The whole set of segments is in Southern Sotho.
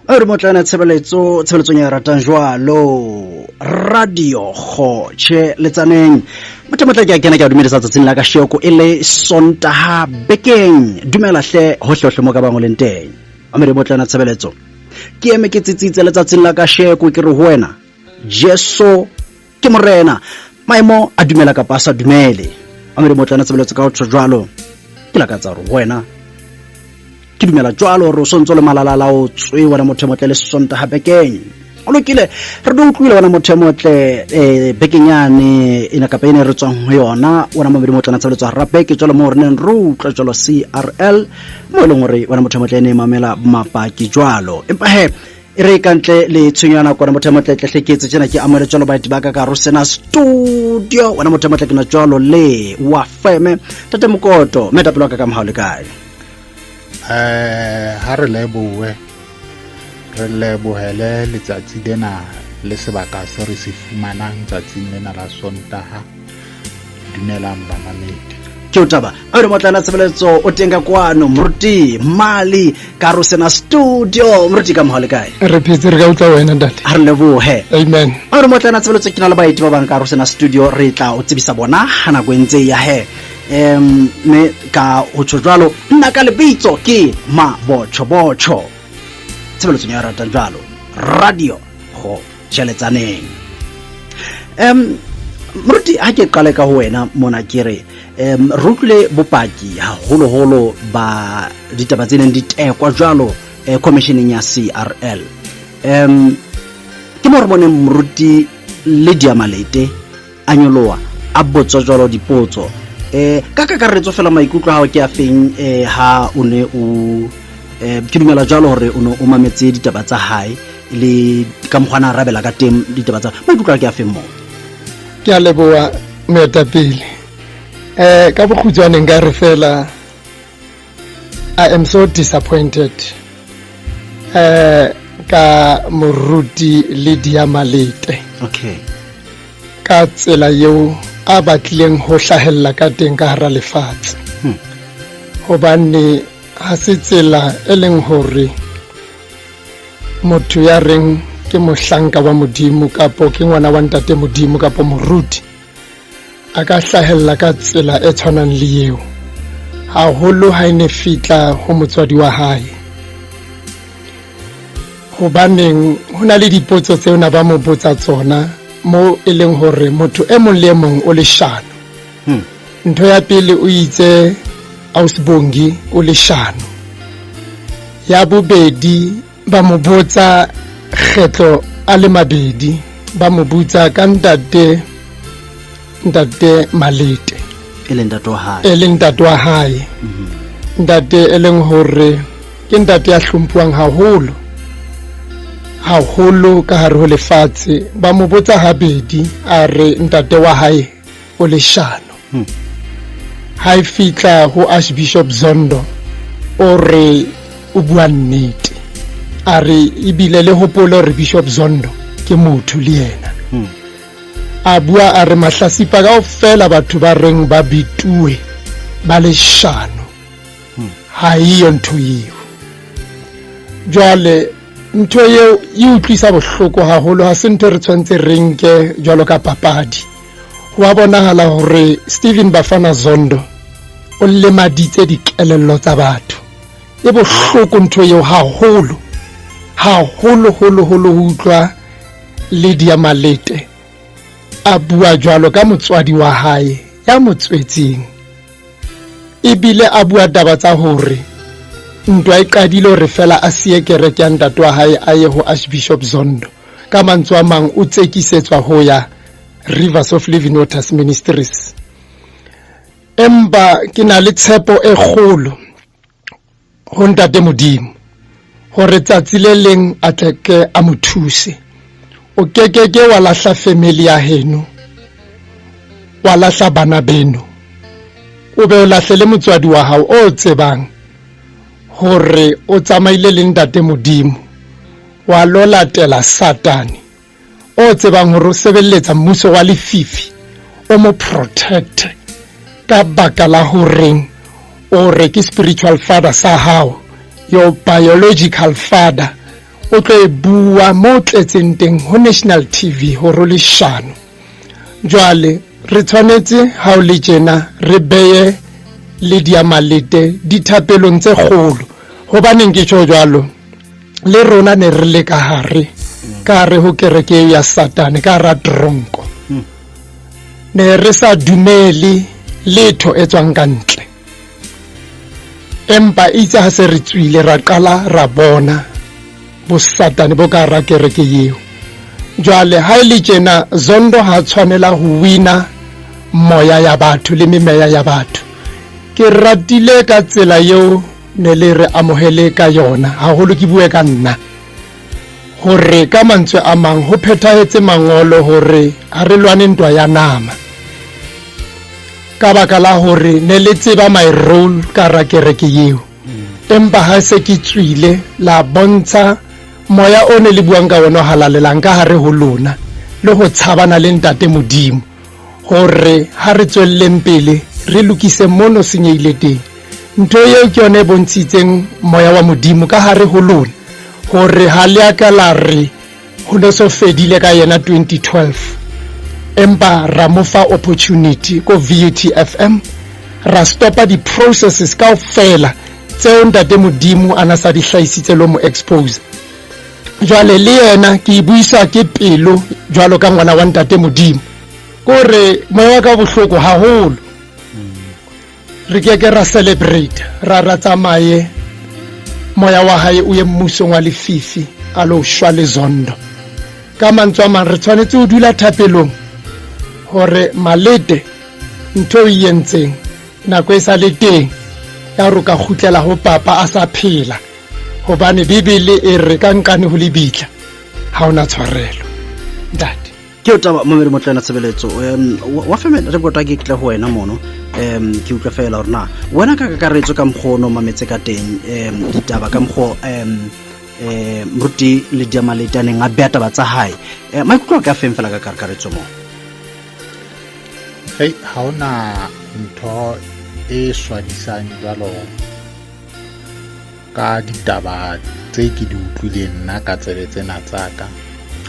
Re motlana tshebeletso tshebeletsong ya ratang jwalo radio kgotšhe letsaneng motho motla ke a kena ke a dumedisa tsatsing la kasheko e le sontaha bekeng. Dumela hle hohlehohle mo ka bang o leng teng. Amere motlana tshebeletso ke eme ke tsitsitse letsatsing la kasheko ke re ho wena Jesu ke morena. Maemo a dumela kapa a sa dumele. Amere motlana tshebeletso ka ho tjho jwalo ke lakatsa hore ho wena ke dumela jwalo hore o sontso le malalala o tswe wena motho e motle le sontaha bekeng. O lokile re do utlwile wena motho e motle bekeng yane ena kapa ene re tswang ho yona wena mamedi motlana tshebeletso hara beke jwalo moo re neng re utlwa jwalo CRL mo e leng hore wena motho e motle ene mamela mapaki jwalo. Empa he e re ka ntle le tshenyo ya nako wena motho e motle tle hleketse tjena ke amohele jwalo baeti ba ka ka hare sena studio wena motho e motle ke na jwalo le wa feme tate Mokoto metapelo wa ka ka mohao le kae? Ha re lebohe, re lebohele letsatsi lena le sebaka se re se fumanang tsatsing lena la Sontaha. Dumelang bamamedi. Ke o taba a re motlana tshebeletso o teng ka kwano moruti Mali ka ro sena studio. Moruti ka mohao le kae? Re phetse re ka utlwa wena ntate. Ha re lebohe. Amen. A re motlana tshebeletso ke na le baeti ba bang ka ro sena studio re tla o tsebisa bona ha nako e ntse ya he. Mme ka ho tjho jwalo nna ka lebitso ke Mabotjhobotjho tshebeletsong ya ratang jwalo radio go tjheletsaneng. Moruti ha ke qale ka ho wena mona ke re re utlwile bopaki haholoholo ba ditaba tse neng di tekwa jwalo commissioneng ya CRL. Ke mo re boneng moruti Lydia Malete a nyoloha a botswa jwalo dipotso. Ka kakaretso fela maikutlo a hao ke a feng ha o ne o ke dumela jwalo hore o ne o mametse ditaba tsa hae le ka mokgwa na arabela ka teng ditaba tsa maikutlo a ke a feng moo? Ke a leboha moetapele. Ka bokgutshwane nka re fela I am so disappointed ka moruti Lydia Malete. Okay. Ka tsela eo a batlileng ho hlahella ka teng ka hara lefatshe. Hobane ha se tsela e leng hore motho ya reng ke mohlanka wa Modimo kapo ke ngwana wa ntate Modimo kapo moruti a ka hlahella ka tsela e tshwanang le eo, haholo ha e ne fitla ho motswadi wa hae. Hobaneng ho na le dipotso tseo na ba mo botsa tsona mo e leng hore motho e mong le e mong o leshano. Ntho ya pele o itse Ausbongi o leshano. Ya bobedi ba mo botsa kgetlo a le mabedi, ba mo botsa ka ntate Malete e leng ntate wa hae, e leng ntate wa hae. Ntate e leng hore ke ntate ya hlomphuwang haholo haholo ka hare ho lefatshe. Ba mo botsa habedi a re ntate wa hae o leshano. Ha e fitla ho Archbishop Zondo o re o bua nnete, a re ebile le hopole hore Bishop Zondo ke motho le yena. A bua a re mahlasipa kaofela batho ba reng ba bituwe ba leshano, ha eyo ntho eo. Jwale ntho eo e utlwisa bohloko haholo, ha se ntho re tshwanetse re nke jwalo ka papadi. Ho a bonahala hore Stephen Bafana Zondo o lemaditse dikelello tsa batho. E bohloko ntho eo haholo haholo holo holo ho utlwa Lydia Malete a bua jwalo ka motswadi wa hae ya mo tswetseng, ebile a bua taba tsa hore ntwa e qadile hore fela a siye kereke ya ntate wa hae a ye ho Archbishop Zondo. Ka mantswe a mang o tsekisetswa ho ya Rivers of Living Waters Ministries. Empa ke na le tshepo e kgolo ho ntate Modimo hore tsatsi le leng a tle ke a mo thuse. O kekeke wa lahla family ya heno, wa lahla bana beno, o be o lahlele motswadi wa hao o tsebang hore o tsamaile le ntate Modimo, wa lo latela Satane o tsebang hore o sebeletsa mmuso wa lefifi, o mo protect ka baka la horeng o re ke spiritual father sa hao, your biological father. O tlo e bua mo tletseng teng ho National TV hore o leshano. Jwale re tshwanetse ha o le tjena re beye le diamalete dithapelong tse kgolo. Hobaneng ke tjho jwalo? Le rona ne re le ka hare, ka hare ho kereke ya Satane, ka hara tronko. Ne re sa dumele letho e tswang ka ntle. Empa itse ha se re tswile ra qala ra bona bosatane bo ka hara kereke eo. Jwale ha e le tjena, Zondo ha tshwanela ho wina moya ya batho le memeya ya batho. Ke ratile ka tsela eo ne le re amohele ka yona, haholo ke bue ka nna, hore ka mantswe a mang ho phethahetse mangolo hore ha re lwane ntwa ya nama, ka baka la hore ne le tseba my role ka hara kereke eo. Empa ha se ke tswile la bontsha moya o ne le buang ka wona o halalelang ka hare ho lona, le ho tshabana le Ntate Modimo, hore ha re tswelleng pele re lokise mono senyehile teng. Ntho eo ke yona e bontshitseng moya wa Modimo ka hare ho lona, hore ha le a ka la re ho ne so fedile ka yena 2012, empa ra mo fa opportunity ko VUT FM, ra stopa di-processes kaofela tseo Ntate Modimo a na sa di hlahisitse lo mo expose. Jwale le yena ke e buisa ke pelo jwalo ka ngwana wa Ntate Modimo, kore moya wa ka bohloko haholo. Re ke ke ra celebrate, ra ra tsamaye moya wa hae o ye mmusong wa lefifi a lo shwa le Zondo. Ka mantswe a mang re tshwanetse ho dula thapelong hore Malete ntho e entseng nako e sa le teng ya hore o ka kgutlela ho papa a sa phela, hobane Bibele e re ka nqane ho lebitla ha ona tshwarelo. Ntate ke o taba momedi motlena tshebeletso wa feme re bota ke tle ho wena mono, ke utlwe fela hore na wena ka kakaretso ka mokgwa o no mametse ka teng ditaba ka mokgwa moruti le Diamalete a neng a beha taba tsa hae, maikutlo a ka feng fela ka kakaretso moo? Hei, ha hona ntho e swabisang jwalo ka ditaba tse ke di utlwileng nna ka tsebe tsena tsa ka,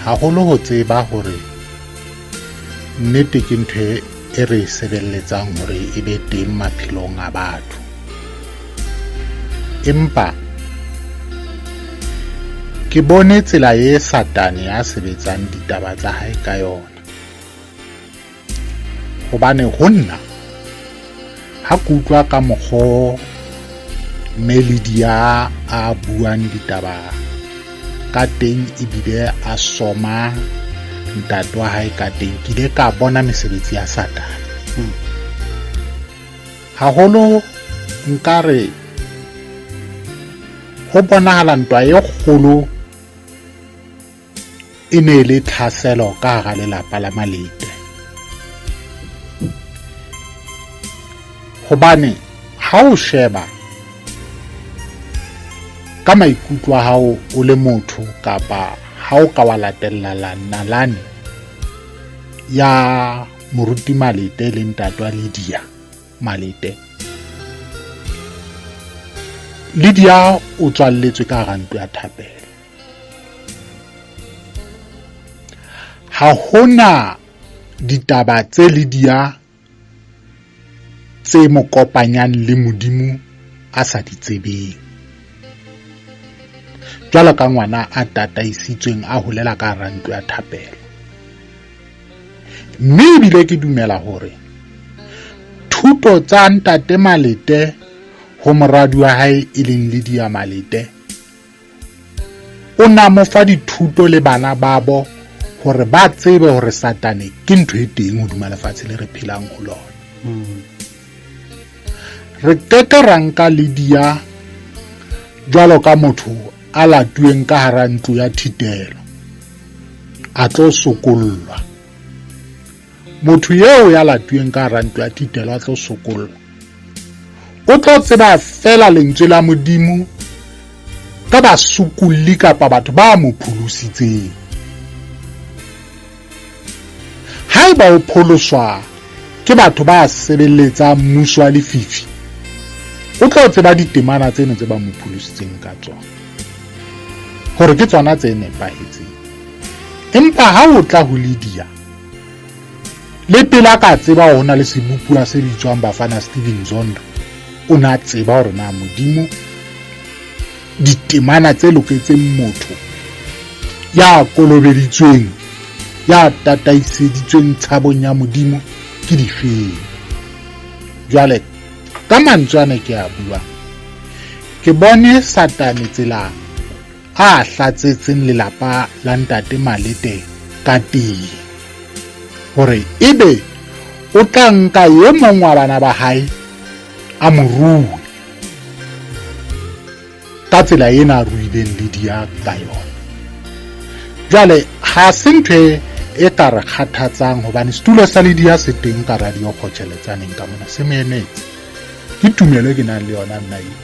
haholo ho tseba hore nnete ke ntho e re e sebeletsang hore e be teng maphelong a batho. Empa ke bone tsela e Satane a sebetsang ditaba tsa hae ka yona, hobane ho nna ha ke utlwa ka mokgo Melidia a buang ditaba ka teng ebile a soma ntate wa hae ka teng, ke ile ka bona mesebetsi ya Satane. Haholo nkare ho bonahala ntwa e kgolo e ne le tlhaselo ka hara lelapa la Malete, hobane ha o sheba ka maikutlo a hao o le motho, kapa ha o ka wa latella nalane ya moruti Malete le ntate wa Lydia Malete, Lydia o tswalletswe ka hara ntlo ya thapelo. Ha hona ditaba tse Lydia tse mo kopanyang le Modimo a sa di tsebeng, jwalo ka ngwana a tataisitsweng a holela ka hara ntlo ya thapelo. Mme ebile ke dumela hore thuto tsa ntate Malete ho moradi wa hae e leng Lydia Malete, o na mo fa dithuto le bana babo hore ba tsebe hore Satane ke ntho e teng hodima lefatshe le re phelang ho lona. Re keke ra nka Lydia jwalo ka motho a latuweng ka hara ntlo ya thitelo a tlo sokollwa. Motho eo ya latuweng ka hara ntlo ya thitelo a tlo sokollwa o tlo tseba fela lentswe la Modimo ka basokolli kapa batho ba mo pholositseng. Haeba o pholoswa ke batho ba sebeletsang mmuso wa lefifi, o tlo tseba ditemana tseno tse ba mo pholositseng ka tsona. Hore ke tsona tse nepahetseng. Empa ha o tla ho Lydia, le pele a ka tseba hore ho na le sebopuwa se bitswang Bafana Steven Zondo, o ne a tseba hore na Modimo ditemana tse loketseng motho ya kolobeditsweng, ya tataiseditsweng tshabong ya Modimo ke difeng. Jwale ka mantswe ana ke a buang, ke bone Satane tsela a hlatsetseng lelapa la ntate Malete ka teng, hore ebe o tla nka e mong wa bana ba hae a mo rue ka tsela ena a ruileng Lydia ka yona. Jwale ha se ntho e ka re kgathatsang, hobane setulo sa Lydia se teng ka radio Kgotjheletsaneng ka mona, se mo emetse. Ke tumelo e ke nang le yona nna eo,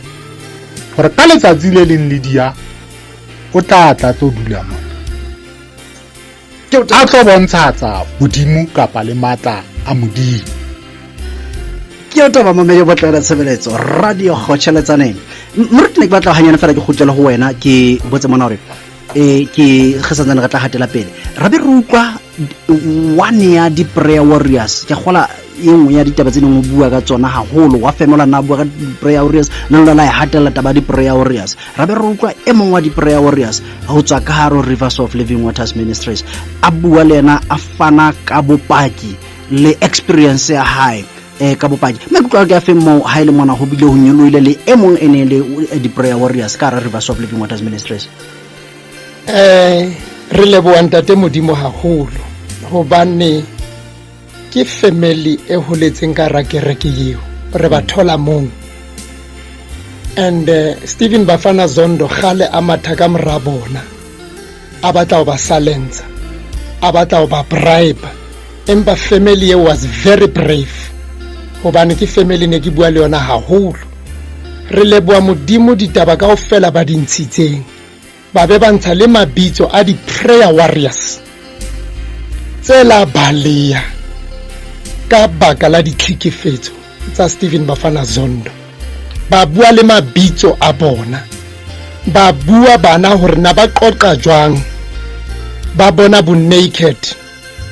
hore ka letsatsi le leng Lydia o tla tla tlo dula mona, a tlo bontshatsa Modimo kapa le matla a Modimo. Ke yo taba mamedi bo tlohela tshebeletso radio Kgotjheletsaneng. Moruti, ne ke batla hanyane fela ke kgutlele ho wena, ke botse mona hore ke ge santsane re tla hatela pele, ra be re utlwa one ya di-prayer warriors. Ke kgola e nngwe ya ditaba tse dingwe o bua ka tsona haholo, wa femola nna bua ka di-prayer warriors, le lona la e hatella taba ya di-prayer warriors. Ra be re utlwa e mongwe wa di-prayer warriors ho tswa ka hare ho Rivers of Living Waters Ministries a bua le yena, a fana ka bopaki le experience ya hae ka bopaki. Maikutlo a ke a feng moo ha e le mona ho bile ho nyolohile le e mong e ne le di-prayer warriors ka hara Rivers of Living Waters Ministries? Re leboha ntate Modimo haholo, hobane ke family e holetseng ka hara kereke eo, re ba thola mong. And Stephen Bafana Zondo kgale a matha ka mora bona, a batla ho ba silencer, a batla ho ba bribe, empa family eo was very brave, hobane ke family ne ke bua le yona haholo. Re leboha Modimo ditaba kaofela ba di ntshitseng, ba be ba ntsha le mabitso a di-prayer warriors tse la baleya ka baka la ditlhekefetso tsa Stephen Bafana Zondo. Ba bua le mabitso a bona, ba bua bana hore na ba qoqa jwang, ba bona bo naked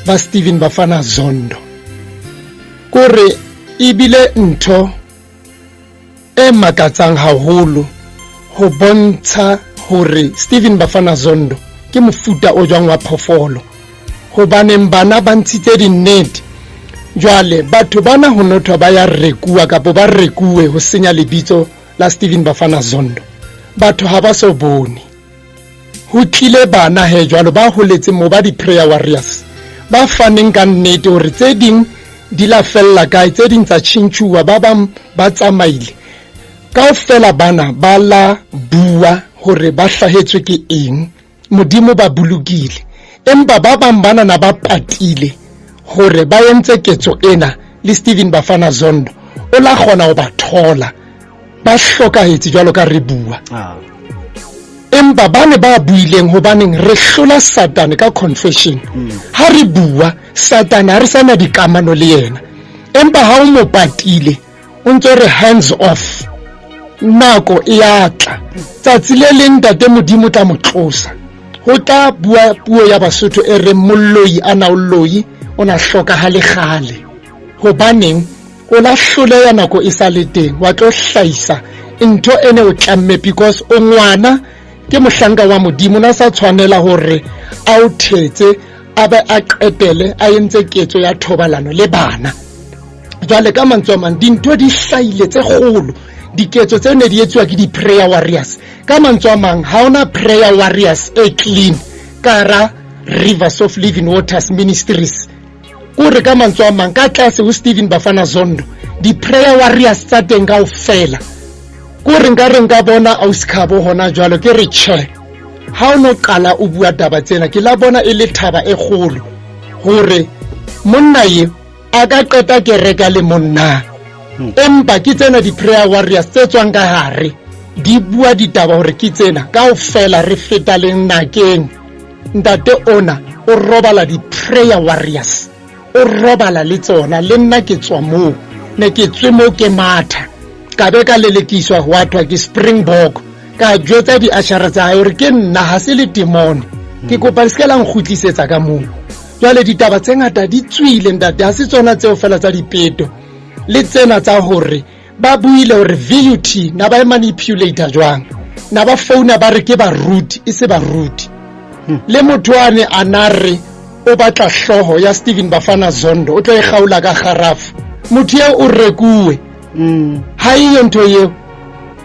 ba Stephen Bafana Zondo. Kore ebile ntho e makatsang haholo ho bontsha hore Stephen Bafana Zondo ke mofuta o jwang wa phoofolo, hobaneng bana ba ntshitse dinnete. Jwale batho bana ho nothwa ba ya rekuwa kapa ba rekuwe ho senya lebitso la Stephen Bafana Zondo. Batho ha ba so bone ho tlile bana he jwalo ba holetseng mo ba di-prayer warriors ba faneng ka nnete hore tse ding di la fella kae, tse ding tsa tjhintjhuwa, ba bang ba tsamaile kaofela. Bana ba la bua hore ba hlahetswe ke eng, Modimo ba bolokile, empa ba bang bana na ba patile hore ba entse ketso ena le Stephen Bafana Zondo. O la kgona ho ba thola ba hlokahetse jwalo ka re bua, empa ba ne ba buileng, hobaneng re hlola Satane ka confession. Ha re bua Satane ha re sana dikamano le yena, empa ha o mo patile o ntso re hands off, nako e ya tla tsatsi le leng ntate Modimo tla mo tlosa. Ho tla bua puo ya Basotho e reng molloi a na o loi o na hlokahale kgale, hobaneng o la hloleha nako e sa le teng, wa tlo hlahisa ntho e ne o tlamme, because o ngwana ke mohlanka wa Modimo, na sa tshwanela hore a o thetse a be a qetele a entse ketso ya thobalano le bana. Jwale ka mantswe a mang, dintho di hlahile tse kgolo, diketso tse ne di etsuwa ke di-prayer warriors. Ka mantswe a mang, ha ona prayer warriors e clean ka hara Rivers of Living Waters Ministries. Kore ka mantswe a mang, ka tlase ho Stephen Bafana Zondo, di-prayer warriors tsa teng kaofela, kore nka re nka bona ausi Khabo hona jwalo, ke re tjhe, ha o no qala o bua taba tsena, ke la bona e le thaba e kgolo hore monna ye a ka qeta kereka le monna, empa ke tsena di-prayer warriors tse tswang ka hare di bua ditaba hore ke tsena kaofela re feta le nakeng. Ntate ona o robala di-prayer warriors, o robala le tsona. Le nna ke tswa moo, ne ke tswe moo ke matha, ka be ka lelekiswa, wa thwa ke Springbok. Ka jwetsa di-ashara tsa hae hore ke nna, ha se le demone. Ke kopa le se ke la nkgutlisetsa ka moo. Jwale ditaba tse ngata di tswile, ntate, ha se tsona tseo fela tsa dipeto le tsena tsa hore ba buile hore VUT na ba e manipulator jwang, na ba founa ba re ke baruti, e se baruti. Le motho ane a na re o batla hlooho ya Steven Bafana Zondo, o tlo e kgaola ka kgarafu. Motho eo o rekuwe. Ha eyo ntho eo.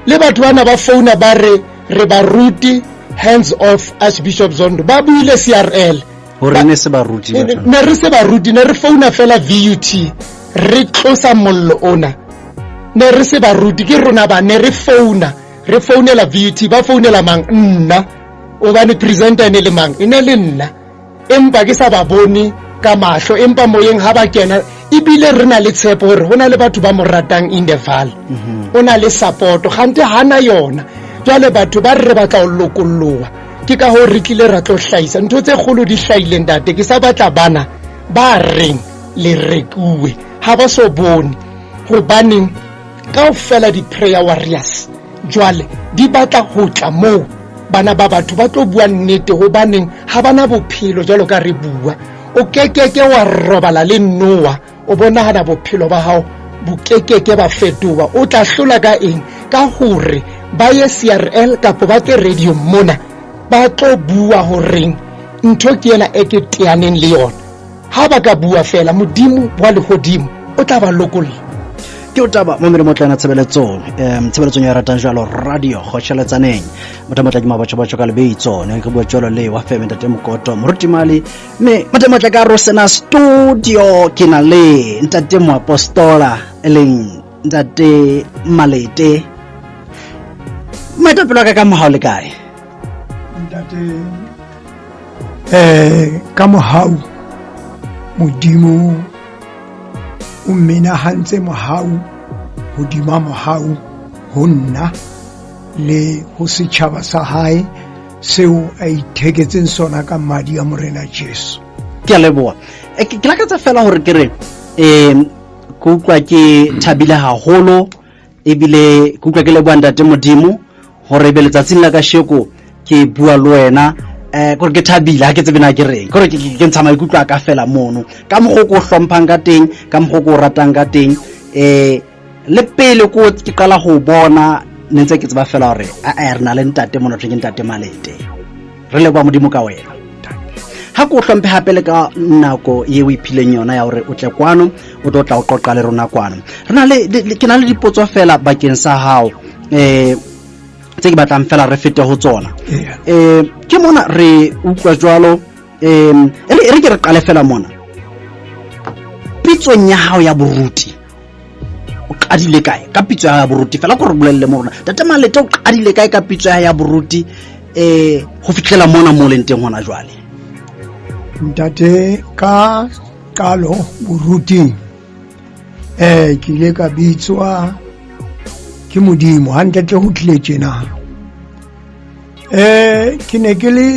Le batho bana ba founa ba re re baruti, hands off Archbishop Zondo. Ba buile CRL hore ne se baruti. Ne re se baruti, ne re founa fela VUT, re tlosa mollo ona. Ne re se baruti, ke rona ba ne re founa, re founela VUT, ba founela mang? Nna, obane presenter e ne le mang? E ne le nna, empa ke sa ba bone ka mahlo, empa moyeng ha ba kena. Ebile re na le tshepo hore ho na le batho ba mo ratang in the val, o na le support, gante hana yona. Jwale batho ba re re batla ho lokolloa, ke ka hoo re tlile ra tlo hlahisa ntho tse kgolo di hlahileng, ntate. Ke sa batla bana ba reng le rekuwe, ha ba so bone hobaneng kaofela di-prayer warriors jwale di batla ho tla moo. Bana ba batho ba tlo bua nnete, hobaneng ha bana bophelo jwalo ka re bua. O kekeke wa robala le Noa, o bonahana bophelo ba hao bo kekeke ba fetoha. O tla hlola ka eng? Ka hore ba ye CRL kapo ba tle radio mona, ba tlo bua horeng ntho ke ena e ke teaneng le yona. Ha ba ka bua fela, Modimo wa lehodimo o tla ba lokolla. Ke o taba momele motlana tshebeletsong, tshebeletsong ya ratang jalo radio kgotšheletsaneng. Motho motla ke mabatšobatšo ka lebitso, ne ke bua jalo le wa feme ntate Mokoto Morutimali, mme motho motla ka ro sena studio ke na le ntate Moapostola, e leng ntate Malete. Moetapele wa ka, ka mohao le kae? Ntate, ka mohau Modimo o menahantse mohau hodima mohau ho nna le ho setjhaba sa hae seo a itheketseng sona ka madi a Morena Jesu. Ke a leboha. Ke lakatsa fela hore ke re ke utlwa ke thabile haholo, ebile ke utlwa ke leboha ntate Modimo hore ebe letsatsing la kasheko ke bua le wena. Kore ke thabile, ha ke tsebe na ke reng, kore ke ntsha maikutlo a ka fela mono ka mokgwa o ko hlomphang ka teng, ka mokgwa o ko ratang ka teng. Le pele ko ke qala ho bona, ne ntse ke tseba fela hore a re na le ntate mona, thwe ke ntate Malete. Re leboha Modimo ka wena. Ha ko hlomphe hape le ka nako ye o iphileng yona ya hore o tle kwano, o tlo tla o qoqa le rona kwano. Re na le, ke na le dipotso fela bakeng sa hao, tse ke batlang fela re fete ho tsona. Ke mona re utlwa jwalo. E re ke re qale fela mona pitsong ya hao ya boruti. O qadile kae ka pitso ya hao ya boruti? Fela ko re bolelle mo rona, ntate Malete, o qadile kae ka pitso ya hao ya boruti ho fihlela mona mo leng teng hona jwale? Ntate, ka qalo boruting ke ile ka bitswa ke Modimo hantle ho tlile tjena. Ke ne ke le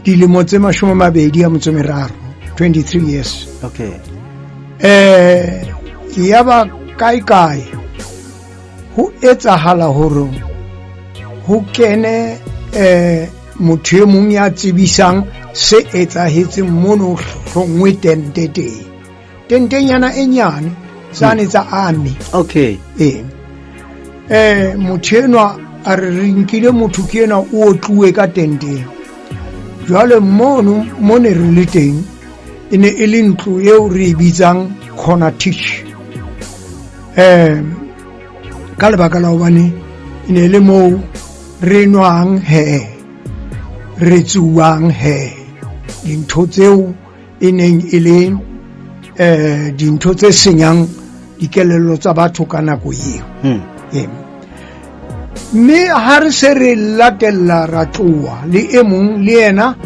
dilemo tse 23, 23 years. Ya ba kae kae ho etsahala hore ho kene motho e mong ya tsebisang se etsahetseng mono hlongwe tente teng, tentenyana e nyane tsane tsa army. Ee, motho enwa a re re nkile motho ke enwa o otluwe ka tenteng. Jwale mono mo ne re le teng e ne e le ntlo eo re e bitsang corner teach, ka lebaka la hobane e ne le moo re nwang he, re tsuwang he, dintho tseo e neng e le dintho tse senyang dikelello tsa batho ka nako eo. Mme ha re se re latella, ra tloha le e mong le yena,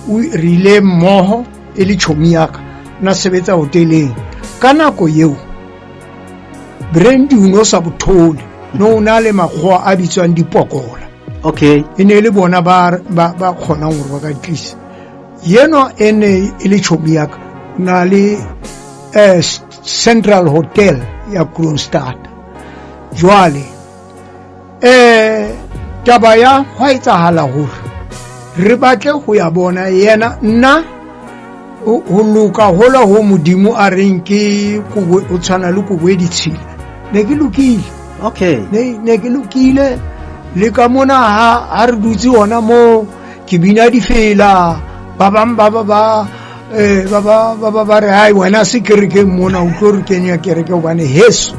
re ile mmoho e le tjhomi ya ka, na sebetsa hoteleng ka nako eo. Brandy o no sa bothole, no o na le makgowa a bitswang dipokola. E ne e le bona ba ba kgonang hore ba ka tlisa. Yeno e ne e le tjhomi ya ka, na le Central Hotel ya Kroonstad. Jwale Taba ya hwa etsahala hore re batle ho ya bona yena. Nna ho loka hola ho Modimo a reng ke kobo, o tshwana le kobo e ditshila, ne ke lokile. Okay. Ne ke lokile. Le ka mona ha re dutse hona moo, ke bina difela, ba bang ba ba ba ba ba ba ba ba re, hai wena se kerekeng mona, o tlo re kenya kereke, hobane heso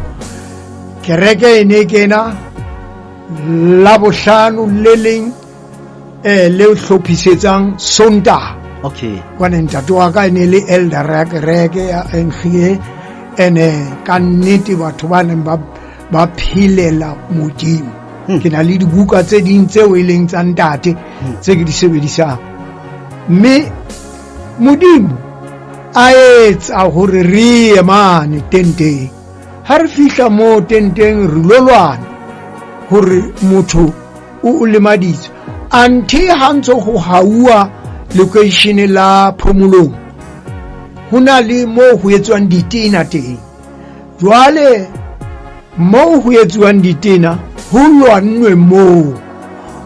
kereke e ne kena la bohlano le leng le hlophisetsang Sontaha. Okay. Hobane ntate wa ka e ne le elder ya kereke ya NGA, ene ka nnete batho ba neng ba phelela Modimo. Ke na le dibuka tse ding tseo e leng tsa ntate tse ke di sebedisang. Mme Modimo a etsa hore re ye mane tenteng. Ha re fihla moo tenteng, re lo lwana hore motho o lemaditswe. Anthe ha ntse ho hauwa lokeishene la Phomolong, ho na le moo ho etswang ditena teng. Jwale moo ho etsuwang ditena ho lwannwe moo,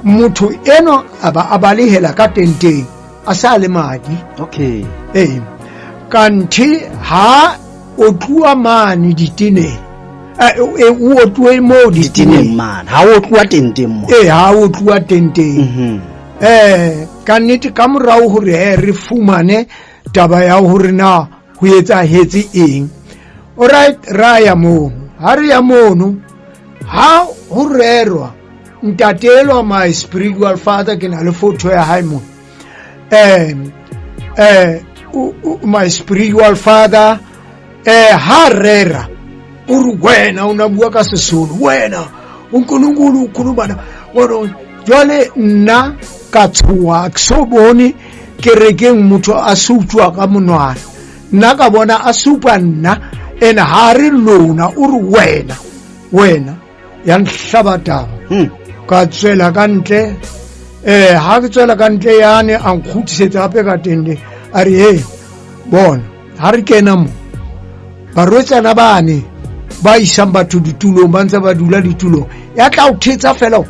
motho enwa a ba a balehela ka tenteng a sa le madi. Okay. Ee, kanthe ha o tluwa mane diteneng, o otluwe moo diteneng mane, ha o tluwa tenteng mo. Ee, ha o tluwa tenteng. Ka nnete ka morao hore re fumane taba ya hore na ho etsahetse eng. Alright, ra ya mono. Ha re ya mono, ha ho rerwa, ntatelwa my spiritual father, ke na le photo ya hae mo. My spiritual father, ha rera, o re wena o na bua ka Sesolo, wena uNkulunkulu ukhuluma na wena. Jwale nna ka tshoha, ke so bone kerekeng motho a sutswa ka monwana, nna ka bona a supa nna, ene ha re lona, o re wena wena, ya nhlaba taba. Ka tswela ka ntle. Ha ke tswela ka ntle yane, a nkgutlisetsa hape ka tende, a re hey bona, ha re kena mo, barwetsana bane ba isang batho ditulong ba ntse ba dula ditulong, ya tla o thetsa fela,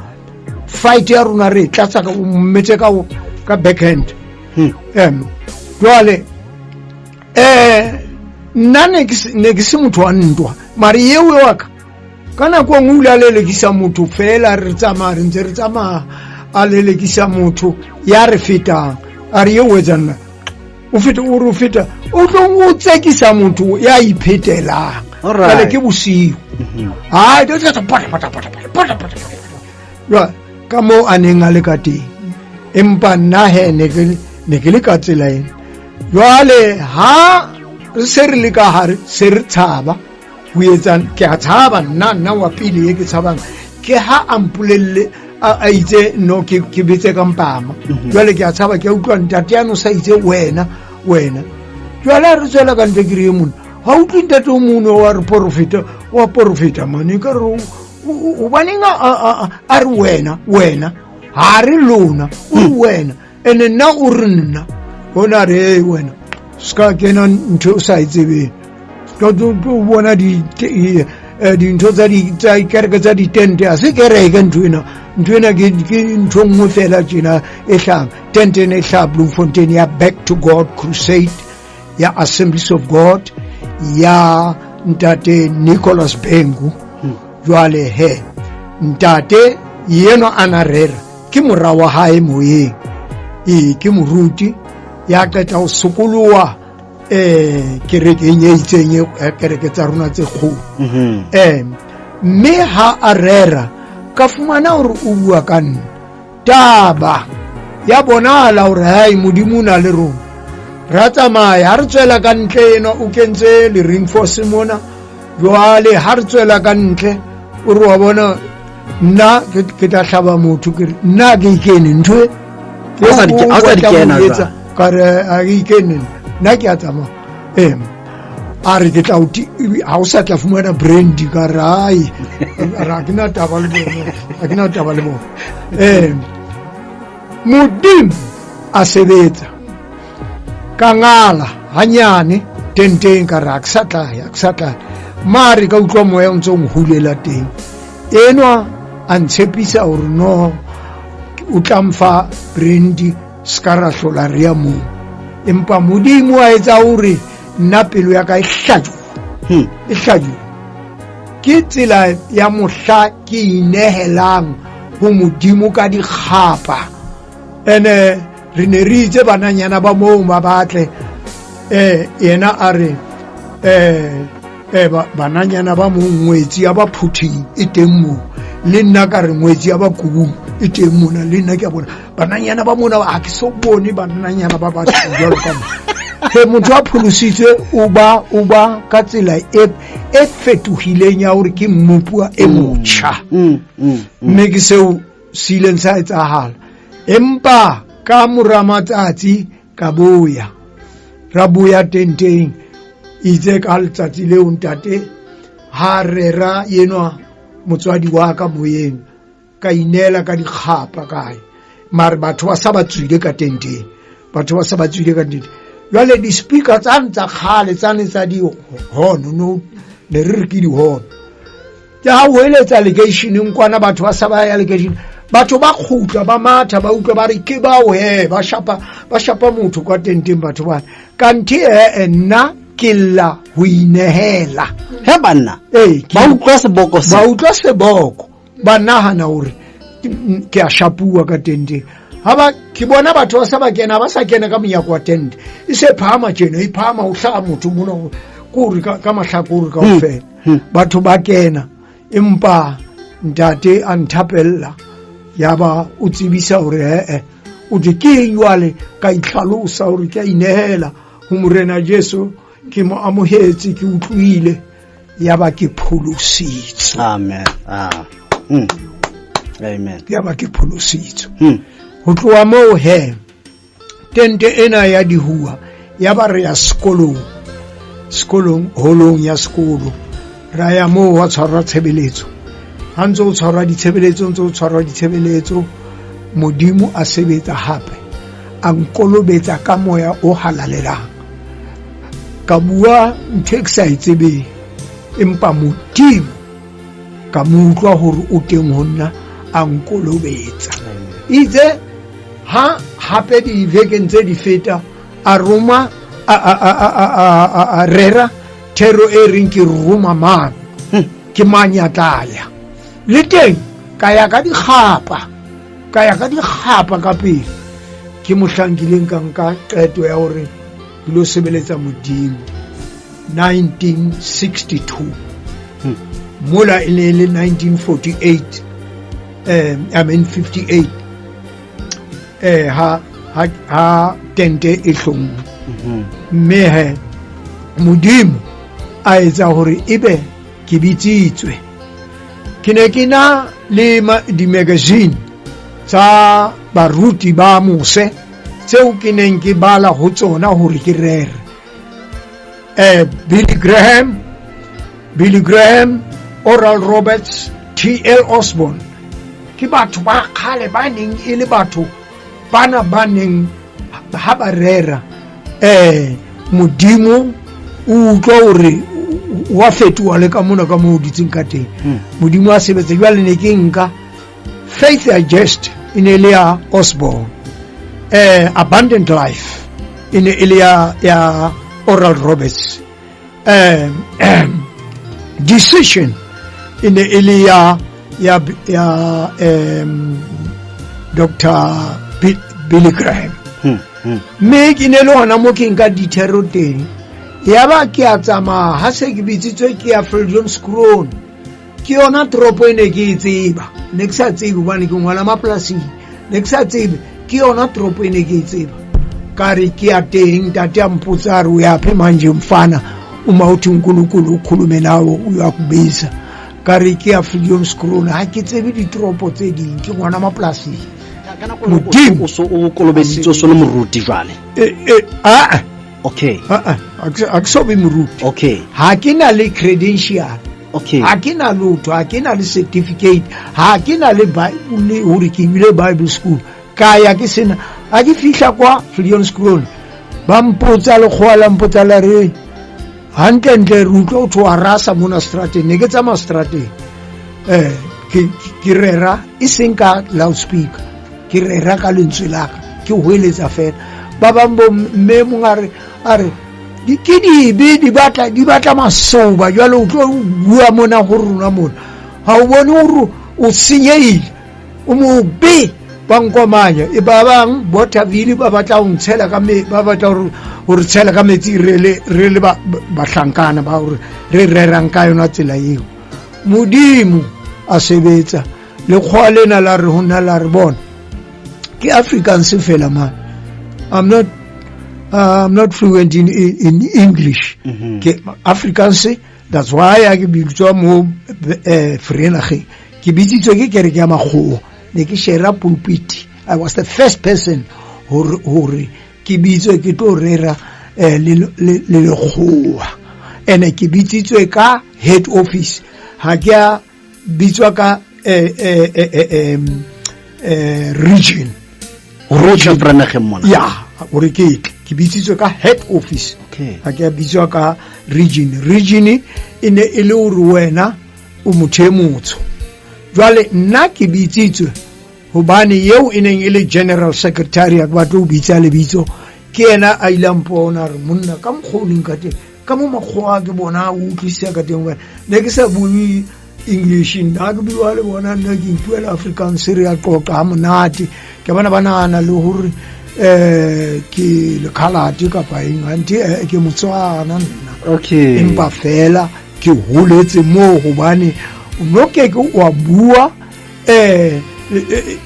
fight ya rona re tlatsa ka mmetse ka backhand. Jwale nna ne ke se motho wa ntwa, mare eo wa ka ka nako nngwe o ile a lelekisa motho fela, re tsamaya, re ntse re tsamaya, a lelekisa motho ya re fetang, a re eo etsa nna o feta, o re o feta, o tlo o tsekisa motho ya iphetelang. Jwale ke bosiu. Hai, pata pata pata pata pata pata, ka moo a neng a le ka teng, empa nna he ne ke le ka tsela ena. Jwale ha re se re le ka hare, se re tshaba ho etsang, ke a tshaba nna, nna wa pele e ke tshabang ke ha a mpolelle a itse no ke betse ka mpama. Jwale ke a tshaba, ke a utlwa ntate yano sa itse wena wena. Jwale ha re tswela ka ntle, ke re e mona, ha utlwe ntate o mono wa re porofeta, wa porofeta mane, ka re hobaneng a re wena wena, ha re lona, o re wena, ene nna o re nna ona, re e wena se ka kena ntho o sa e tsebeng, tlo bona dintho tsa kereke tsa ditente, a se kereke ntho ena, ntho ena ke ntho nngwe fela tjena e hlahang, tente ena e hlaha Bloemfontein ya Back to God Crusade ya Assemblies of God ya ntate Nicholas Bengu. Jwale he ntate yeno a na rera ke mora wa hae moyeng, ee ke moruti ya qeta ho sokoloha kerekeng e itseng, kereke tsa rona tse kgolo. Mme ha a rera ka fumana hore o bua ka nna, taba ya bonahala hore hai Modimo o na le rona. Ra tsamaya, ha re tswela ka ntle, ena o kentse le reinforce mona. Jwale ha re tswela ka ntle, o re wa bona nna ke tla hlaba motho, ke re nna ke ikene ntho e ka re a ke ikene nna, ke a tsamaya. A re ke tla ha o sa tla fumana brandy, ka re ai ra ke na taba le bona, ha ke na taba le bona. Modimo a sebetsa, ka ngala hanyane tenteng, ka re ha ke sa tla ya, ke sa tla, mare ka utlwa moya o ntse o nhulela teng. Enwa a ntshepisa hore no O tla mfa brandy se ka ra hlola re ya moo. Empa Modimo a etsa hore nna pelo ya ka e hlajuwe. E hlajuwe. Ke tsela ya mohla ke inehelang ho Modimo ka dikgapa. Ene re ne re itse bananyana ba moo ba batle, yena a re, bananyana ba moo ngwetsi ya ba phuthing e teng moo, le nna ka re ngwetsi ya ba kubung e teng mona, le nna ke a bona bananyana ba mona, ha ke so bone bananyana ba batho jwalo ka mo. He, motho a pholositswe o ba ka tsela e fetohileng ya hore ke mmopuwa e motjha. Mme ke seo se ileng sa etsahala. Empa ka mora matsatsi ka boya, ra boya tenteng. Itse ka letsatsi leo ntate ha rera enwa motswadi wa ka moyeng, ka ineela ka dikgapa kae, mare batho ba sa ba tswile ka tenteng, batho ba sa ba tswile ka tenteng. Jwale di-speaker tsane tsa kgale tsane tsa di-horn, no, ne re re ke di-horn, ke ha o eletsa lekeisheneng kwana, batho ba sa ba ya lekeisheneng, batho ba kgutla ba matha, ba utlwa ba re ke bao he, ba shapa motho kwa tenteng batho bana. Kanthe nna ke lla ho inehela. He banna, Ee, ba utlwa seboko se. Ba utlwa seboko, ba nahana hore ke a shapuwa ka tenteng. Ha ba ke bona batho ba sa ba kena, ba sa kena ka monyako wa tente, e se phahama tjena, e phahama ho hlaha motho mona, kore ka mahlakore kaofela. Batho ba kena, empa ntate a nthapella, ya ba o tsebisa hore o re ke eng jwale, ka itlhalosa hore ke a inehela ho Morena Jesu, ke mo amohetse, ke utlwile, ya ba ke pholositswe. Amen. Amen. Ya ba ke pholositswe. Ho tloha moo he, tente ena ya dihuwa, ya ba re ya sekolong, sekolong, holong ya sekolo, ra ya moo wa tshwarwa tshebeletso. Ha ntse o tshwarwa ditshebeletso, ntse o tshwarwa ditshebeletso, Modimo a sebetsa hape, a nkolobetsa ka moya o halalelang. Ka bua ntho e ke sa e tsebeng, empa Modimo ka mo utlwa hore o teng ho nna, a nkolobetsa. Itse ha hape dibekeng tse di feta, a roma, a rera thero e reng ke roma mang, ke mang ya tla ya. Le teng ka ya ka dikgapa, ka ya ka dikgapa ka pele. Ke mohlang ke ileng ka nka qeto ya hore ke lo sebeletsa Modimo 1962. Mola e ne e le 1948, I mean 58, ha tente e hlonngwe. Mme he Modimo a etsa hore ebe ke bitsitswe. Ke ne ke na le di-magazine tsa baruti ba mose tseo ke neng ke bala ho tsona hore ke rere. Billy Graham, Billy Graham, Oral Roberts, T.L. Osborn, ke batho ba kgale ba neng e le batho bana ba neng ha ba rera, Modimo o utlwa hore wa fetoha le ka mona ka moo o dutseng ka teng. Modimo a sebetsa. Jwale ne ke nka Faith Digest e ne le ya Osborn, Abundant Life e ne e le ya Oral Roberts, Decision e ne e le ya Doctor Billy Graham. Mme ke ne le hona mo ke nka dithero teng. Ya ba ke a tsamaya, ha se ke bitsitswe ke ya Viljoenskroon. Ke yona toropo e ne ke e tseba, ne ke sa tsebe hobane ke ngwana mapolasing, ne ke sa tsebe, ke yona toropo e ne ke e tseba. Ka re ke ya teng, ntate a mpotsa a re o ya phe manje mfana, uma uthi uNkulunkulu ukhulume nawe uyakubiza. Ka re ke ya Viljoenskroon, ha ke tsebe ditoropo tse ding, ke ngwana mapolasing. Modimo. O so o kolobeditswe, o so le moruti jwale? A-a. Okay. A-a, ha ke so be moruti. Okay. Ha ke na le credential. Okay. Ha ke na lotho, ha ke na le certificate, ha ke na le Bible hore ke ile Bible school. Ka ya ke sena. Ha ke fihla kwa Viljoenskroon, ba mpotsa lekgowa la mpotsa la re, hantlentle re utlwa o thwe wa rasa mona strateng. Ne ke tsamaya strateng. Ke rera e seng ka loudspeaker. Ke rera ka lentswe la ka, ke hweletsa fela. Ba bang bo mme mong a re, a re, ke dibe di batla, di batla masoba, jwale o tlo bua mona ho rona mona. Ha o bone hore o senyehile, o mobe, ba nkomanya. E ba bang Bothaville ba batla ho ntshela ka me, ba batla hore, hore tshela ka metsi re le, re le ba, bahlankana ba hore re rerang ka yona tsela eo. Modimo a sebetsa. Lekgowa lena la re ho nna, la re bona ke Afrikaans fela man. I'm not fluent in English. Ke Afrikaans, that's why a ke bitswa mo Vereeniging. Ke bitsitswe ke kereke ya makgowa. Ne ke share pulpit. I was the first person hore ke bitswe ke tlo rera le lekgowa. Ene ke bitsitswe ka head office. Ha ke a bitswa ka region. Hore o tle Vereeniging mona? Ya, hore ke tle. Ke bitsitswe ka head office. Okay. Ha ke a bitswa ka region. Region e ne e le hore wena o motho e motsho. Jwale nna ke bitsitswe hobane eo e neng e le general secretary, ha ke batle ho bitsa lebitso, ke yena a ile a mpona a re, monna, ka mokgwa o leng ka teng, ka mo makgowa ke bona o utlwisisa ka teng, hobane ne ke sa bue English, nna ke bua le bona, nna ke ipuela Afrikaans, re a qoqa ha monate. Ke bona ba nahana le hore ke lekhalate kapa eng, ante ke Motswana nna. Okay. Empa fela ke holetse moo, hobane o no ke ke wa bua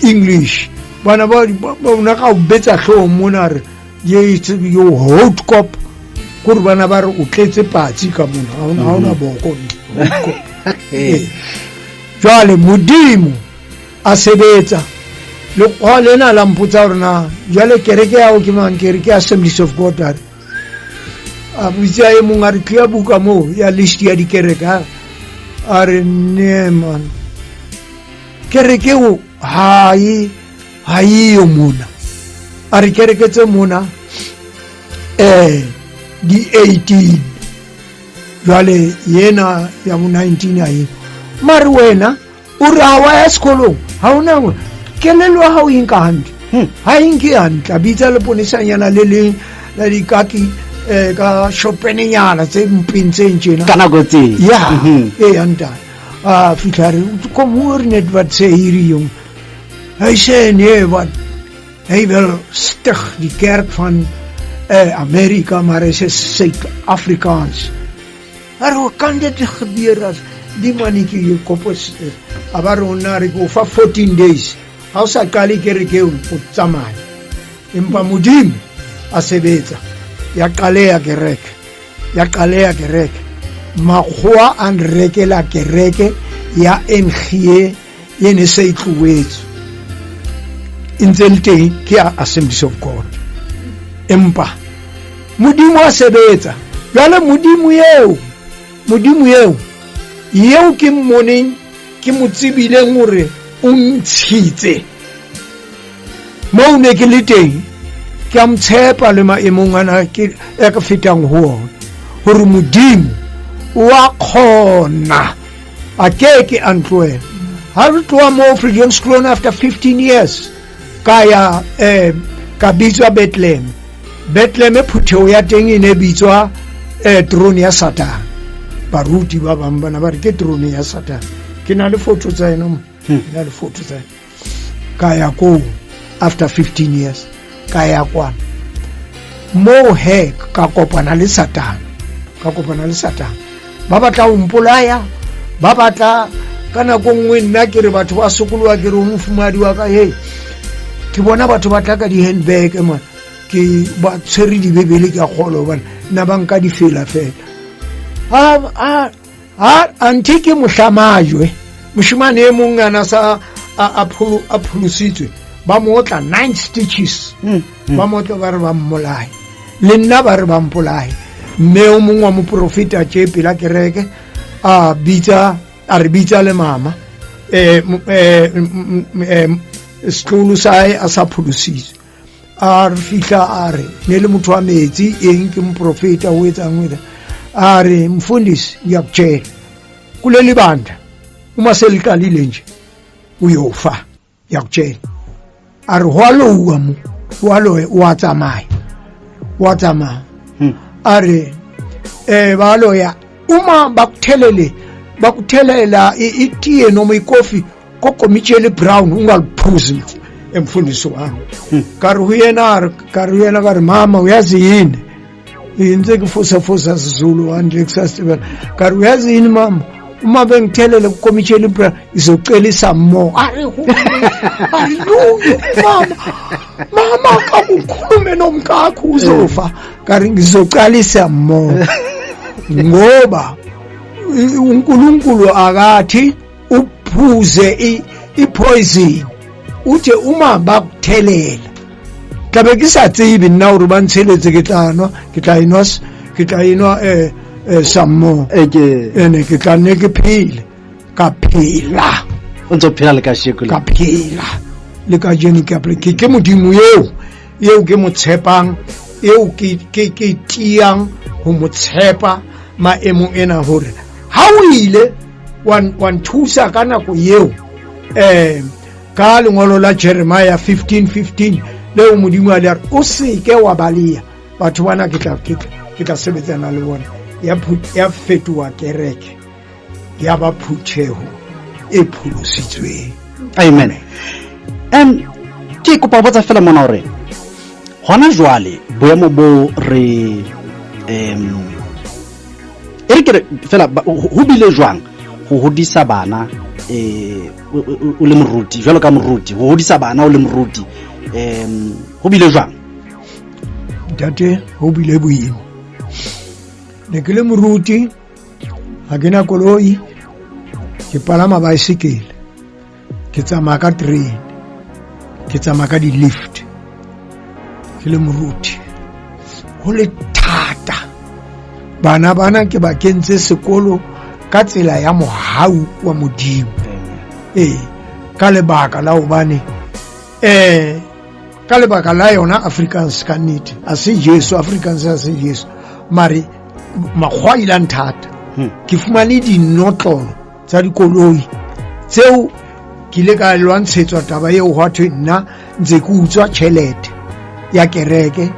English. Bana ba, ba, ba, ona ka o betsa hloohong mona, re, ye, yo hot cop. Kore bana ba re o tletse patsi ka mona, ha ona boko, hot cop. Jwale Modimo a sebetsa. Lekgowa lena la mpotsa hore na jwale kereke ya hao ke mang, kereke ya Assemblies of God. A re, a bitsa e mong, a re tlia buka moo ya list ya dikereke. A re, ne man, kereke eo ha eyo mona. A re kereke tse mona di 18, jwale yena ya bo 19 ha eo. Mare wena o re ha wa ya sekolong, ha ona nngwe kelello ya hao e nka hantle. Ha e nke hantle. A bitsa leponesanyana le leng la dikaki ka shopenenyana tse mpeng tse ntjena. Ka nako tse? Ya, e ya ntate. A fihla re, kom hoor net wat sê hierdie jong. Hy sê nee, wat hy wil stig die kerk van Amerika, maar hy is Suid-Afrikaans. Maar hoe kan dit gebeur as die mannetjie hier kop is? A ba rona re go fa 14 days. Ha o sa qale kereke eo, o tsamaya. Empa Modimo a sebetsa. Ya qaleha kereke. Ya qaleha kereke. Makgowa a nrekela kereke ya NGA e ne se e tlohetswe. E ntse le teng, ke ya Assemblies of God. Empa Modimo a sebetsa. Jwale Modimo eo, eo ke mmoneng, ke mo tsebileng hore o ntshitse moo ne ke le teng, ke a mo tshepa le maemong ana ke e ke fetang ho ona, hore Modimo o a kgona, a ke ke a ntlohela. Ha re tloha moo Viljoenskroon after 15 years, ka ya ka bitswa Bethlehem. Bethlehem phutheho ya teng e ne bitswa terone ya Satan. Baruti ba bang bana ba re ke terone ya Satan. Ke na le photo tsa ena mo. Ke na le photo tsa ena. Ka ya koo after 15 years, ka ya kwana. Moo he ka kopana le Satan. Ka kopana le Satan. Ba batla ho mpolaya, ba batla ka nako nngwe nna ke re batho ba sokoloha, ke re ho mofumahadi wa ka, hey, ke bona batho ba tla ka di-handbag man, ke ba tshwere dibebele, ke a kgolwa hobane nna ba nka difela fela. Anthe ke mohlamajwe, moshemane e mong a na sa a pholositswe, ba mo otla 9 stitches. Ba mo otla ba re ba mmolaye, le nna ba re ba mpolaye. Mme o mongwe wa moprofeta tje pela kereke a bitsa, a re bitsa le mama, setlolo sa hae a sa pholositswe. A re fihla a re, ne le motho wa metsi, eng ke moprofeta o etsang, o etsang. A re, mfundisi, ngiyakutshela, kuleli bandla uma seliqalile nje uyofa, ngiyakutshela. A re ho a louwa mo, ho a loya, o a tsamaya, o a tsamaya. A re ba loya uma bakuthelele, bakuthelela itiye noma ikofi kokomitsheli brown, ungaliphuzi emfundisi wami. Ka re ho yena, ka re ho yena, ka re mama uyazi yini, ntse ke fosa siZulu hantle ke sa se tsebela. Ka re uyazi yini mama, uma bengithelele kukomitsheli brown izocelisa mo. A re haleluya mama, mama kakukhulume nomkakho uzofa. Ka re ngizocalisa mo, ngoba uNkulunkulu akathi uphuze i-poison, uthe uma bakuthelela tlabe ke sa tsebe nna gore ba ntsheletse, ke tla nwa, ke tla enwa, ke tla enwa sammo, ene ke tla nne ke phele. Ka phela. O ntse o phela le kasheko? Ka phela le kajeno. Ke ke ke Modimo eo, eo ke mo tshepang, eo ke ke ke tiyang ho mo tshepa maemong ena, hore ha o ile wa nthusa ka nako eo, ka lengolo la Jeremiah 15:15 leo Modimo a le re o seke wa baleya batho bana, ke tla ke tla sebetsana le bona. Ya ya fetoha kereke, ya ba phutheho e pholositsweng. Amen. Ke kopa botsa fela mona hore hona jwale boemo bo re e re ke re fela, ho bile jwang ho hodisa bana o le moruti, jwalo ka moruti, ho hodisa bana o le moruti, ho bile jwang? Ntate, ho bile boima. Ne ke le moruti, ha ke na koloi, ke palama baesekele, ke tsamaya ka train, ke tsamaya ka di-lift. Ke le moruti ho le thata. Bana bana ke ba kentse sekolo ka tsela ya mohau wa Modimo, ee, ka lebaka la hobane ka lebaka la yona Afrikaans. Ka nnete a se Jesu, Afrikaans a se Jesu, mare makgwa a ilang thata. Ke fumane dinotlolo tsa dikoloi tseo, ke ile ka lwantshetswa taba eo, hwa thwe nna ntse ke utswa tjhelete ya kereke.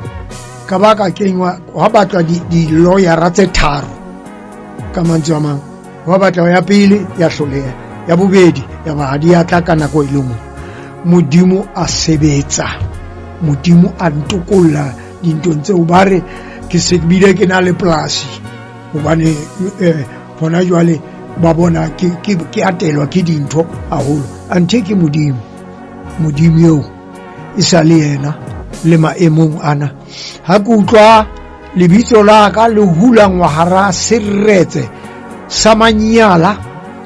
Ka ba ka kenywa, hwa batlwa di-lawyera tse tharo. Ka mantswe a mang, hwa batla ya pele, ya hloleha, ya bobedi ya ba ha di ya tla ka nako e le nngwe. Modimo a sebetsa, Modimo a ntokolla dintong tseo. Ba re ke se bile ke na le polasi, hobane hona jwale ba bona ke ke ke atelwa ke dintho haholo. Anthe ke Modimo, Modimo eo e sa le yena le maemong ana. Ha ke utlwa lebitso la ka le hulangwa hara seretse sa manyala,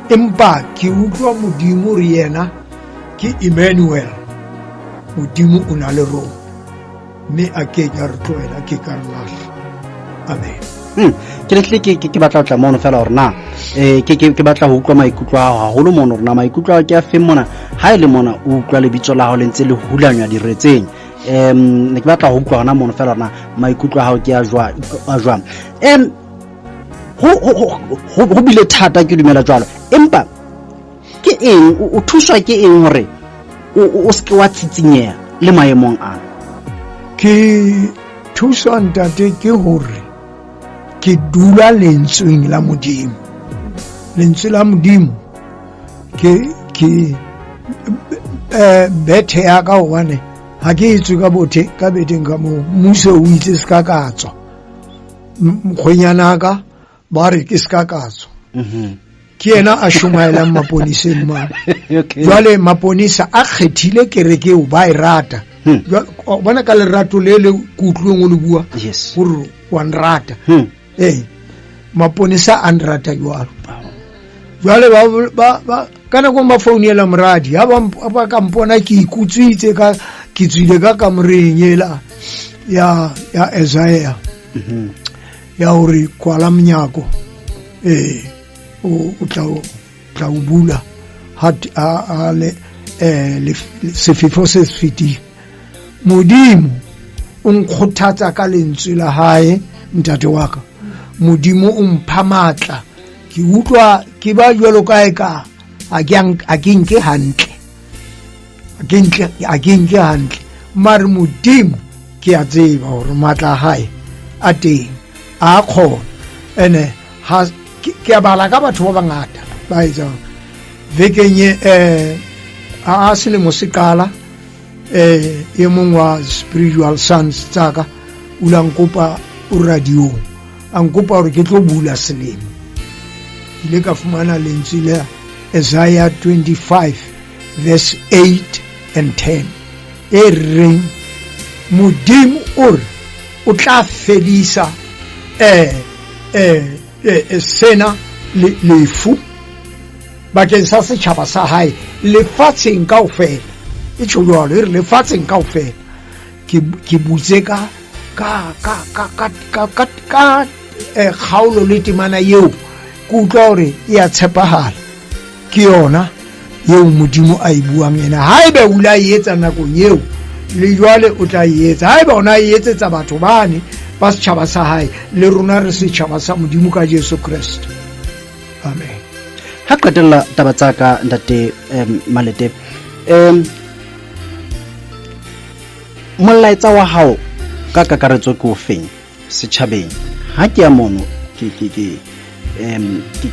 empa ke utlwa Modimo re yena ke Emmanuel, Modimo o na le rona, mme a ke ke a re tlohela, a ke ke a re lahla. Amen. Ke letle ke batla ho tla mono fela hore na ke ke batla ho utlwa maikutlo a hao haholo mono, hore na maikutlo a hao ke a feng mona ha e le mona o utlwa lebitso la hao le ntse le hulanywa diretseng. Ne ke batla ho utlwa hona mono fela hore na maikutlo a hao ke a jwang, a jwang. Ho bile thata, ke dumela jwalo, empa ke eng o thuswa ke eng hore o seke wa tsitsinyeha le maemong a? Ke thuswa, ntate, ke hore ke dula lentsweng la Modimo. Lentswe la Modimo ke bethe ya ka, hobane ha ke etswe ka bothe ka beteng ka moo. Mmuso o itse se ka ka tswa, mokgwenyana ka ba re ke se ka ka tswa. Ke yena a shumaelang maponiseng mane. Jwale maponisa a kgethile kereke eo, ba e rata. Jwale, o bona ka lerato le le ke utlweng o le bua gore wa nrata. Ee, maponisa a nrata jwalo. Jwale ba ka nako ba founela moradi, ha ba ka mpona ke ikutswitse, ka ke tswile ka kamoreng ela ya Isaiah ya hore kwala monyako, ee, o tla o bula ha ha le sefefo se se fetile. Modimo o nkgothatsa ka lentswe la hae, ntate wa ka. Modimo o mpha matla, ke utlwa ke ba jwalo ka e ka ha ke nke hantle. Ke ntle a ke nke hantle mare Modimo ke a tseba hore matla a hae a teng a kgona. Ene ha ke a bala ka batho ba bangata ba etsang vekeng e a selemo se qala, e mong wa spiritual sons tsaka o la nkopa o radiong, a nkopa hore ke tlo bula selemo. Ke ile ka fumana lentswe la Isaiah 25 verse 8 and 10 e reng Modimo o re o tla fedisa sena lefu bakeng sa setjhaba sa hae lefatsheng kaofela. E tjho jwalo, e re lefatsheng kaofela. Ke butse ka ka ka ka ka ka ka ka kgaolo le temana eo, ke utlwa hore e a tshepahala. Ke yona eo Modimo a e buang ena. Haeba o ile a e etsa nakong eo, le jwale o tla e etsa. Haeba o na e etsetsa batho bane ba setjhaba sa hae, le rona re setjhaba sa Modimo ka Jesu Kreste. Amen. Ha qetella taba tsa ka ntate Malete, molaetsa wa hao ka kakaretso ke o feng setjhabeng? Ha ke ya mono ke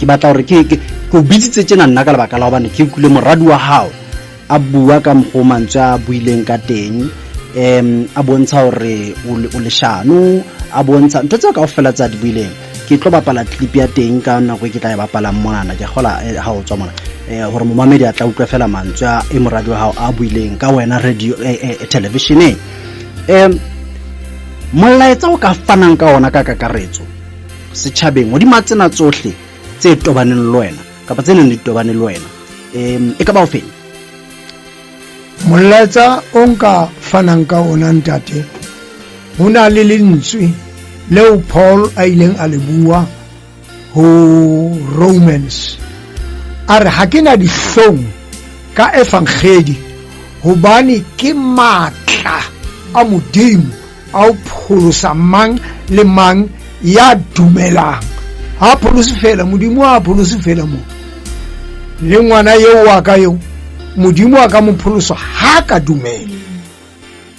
batla hore ke o bitsitse tjena nna ka lebaka la hobane ke utlwile moradi wa hao a bua ka mokgwa o mantswe a buileng ka teng, a bontsha hore o leshano, a bontsha ntho tseo kaofela tse a di buileng. Ke tlo bapala clip ya teng ka nako e ke tla e bapalang monana, ke kgola ha o tswa mona, hore momamedi a tla utlwa fela mantswe a e moradi wa hao a buileng ka wena radio televisioneng. Molaetsa o ka fanang ka ona ka kakaretso setjhabeng hodima tsena tsohle tse tobaneng le wena kapa tse neng di tobane le wena, e ka ba o feng? Molaetsa o nka fanang ka ona ntate, ho na le lentswe leo Paul a ileng a le bua ho Romans, a re ha ke na dihlong ka evangeli, hobane ke matla a Modimo a ho pholosa mang le mang ya dumelang. Ha pholose fela Modimo, ha pholose fela mo le ngwana eo wa ka eo, Modimo a ka mo pholosa ha ka dumela.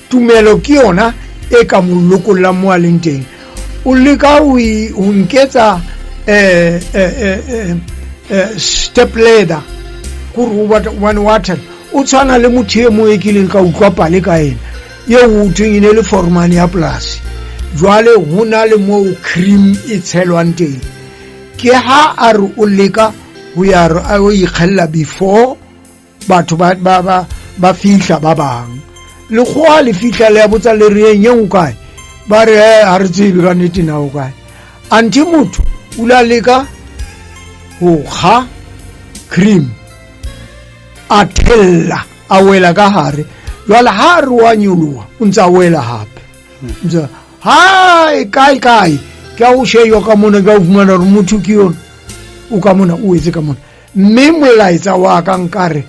Tumelo ke yona e ka mo lokollang mo a leng teng. O leka ho nketsa step ladder, kore o batla one water, o tshwana le motho e mong e kileng ka utlwa pale ka ena eo ho thweng e ne le foromane ya polasi. Jwale ho na le moo cream e tshelwang teng, ke ha a re o leka ho ya re a o ikgella before batho ba ba ba ba fihla ba bang. Lekgowa le fihla le ya botsa le re eng o kae, ba re ha re tsebe ka nnete na o kae. Anthe motho o la leka ho kga cream a thella a wela ka hare, jwale ha re wa nyoloha o ntse a wela hape, ntse hai kae kae, ke a o shejwa ka mona, ke a o fumana hore motho ke yona o ka mona, o etse ka mona. Mme molaetsa wa ka nkare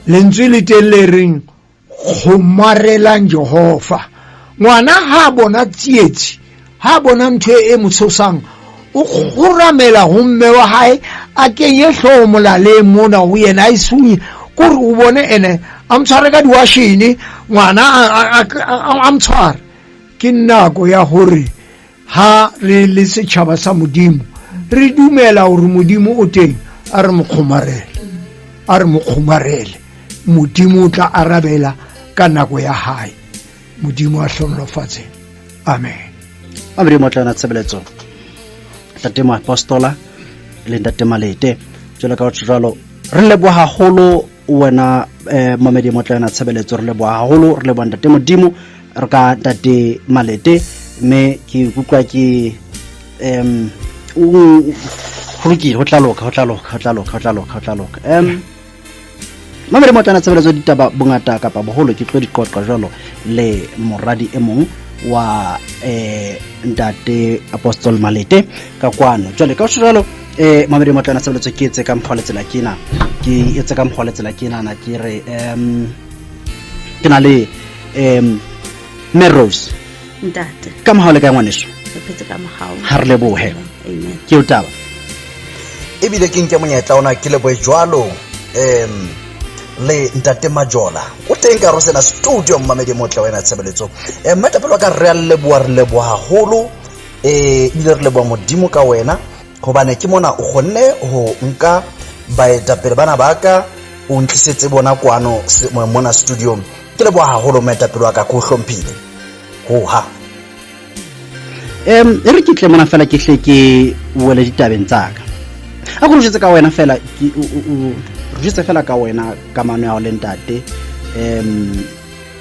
lentswe le teng le reng kgomarelang Jehova. Ngwana ha bona tsietsi, ha bona ntho e mo tshosang, o kgoramela ho mme wa hae, a kenye hlooho molaleng mona ho yena, a e sunye kore o bone ene a mo tshware ka diwashene, ngwana a mo tshware. Ke nako ya hore ha re le setjhaba sa Modimo re dumela hore Modimo o teng, a re mo kgomarele, a re mo kgomarele. Modimo o tla arabela ka nako ya hae. Modimo a hlonolofatse. Amen. A Modimo tla na tshebeletso ntate moapostola le ntate Malete. Jwalo ka batho jwalo, re leboha haholo wena momedi motla yona tshebeletso, re leboha haholo, re leboha ntate Modimo, re ka ntate Malete. Mme ke ikutlwa ke ho lokile, ho tla loka, ho tla loka, ho tla loka, ho tla loka, ho tla loka. Mamedi motla yona tshebeletso, ditaba bongata kapa boholo ke tlo di qoqa jwalo le moradi e mong wa ntate Apostle Malete ka kwano. Jwale ka ho jwalo, mamedi motla yona tshebeletso, ke etse ka mokgwa le tsela kena, ke etse ka mokgwa le tsela kena na ke re ke na le Mme Rose. Ntate. Ka mohau le kae ngwaneso? Re phetse ka mohau. Ha re lebohe. Amen. Ke o taba. Ebile ke nke monyetla ona ke lebohe jwalo. Le ntate Majola o teng ka sena studio, mmamedi motle wena tshebeletso. Mmetapele wa ka, re a leboha, re leboha haholo, ebile re leboha Modimo ka wena, hobane ke mona o kgonne ho nka baetapele bana ba ka, o ntlisetse bona kwano mona studiong. Ke leboha haholo, moetapele wa ka, ke o hlomphile hoha. E re ke tle mona fela, ke hle ke wele ditabeng tsa ka. A ko re jwetse ka wena fela, re jwetse fela ka wena, kamano ya hao le ntate,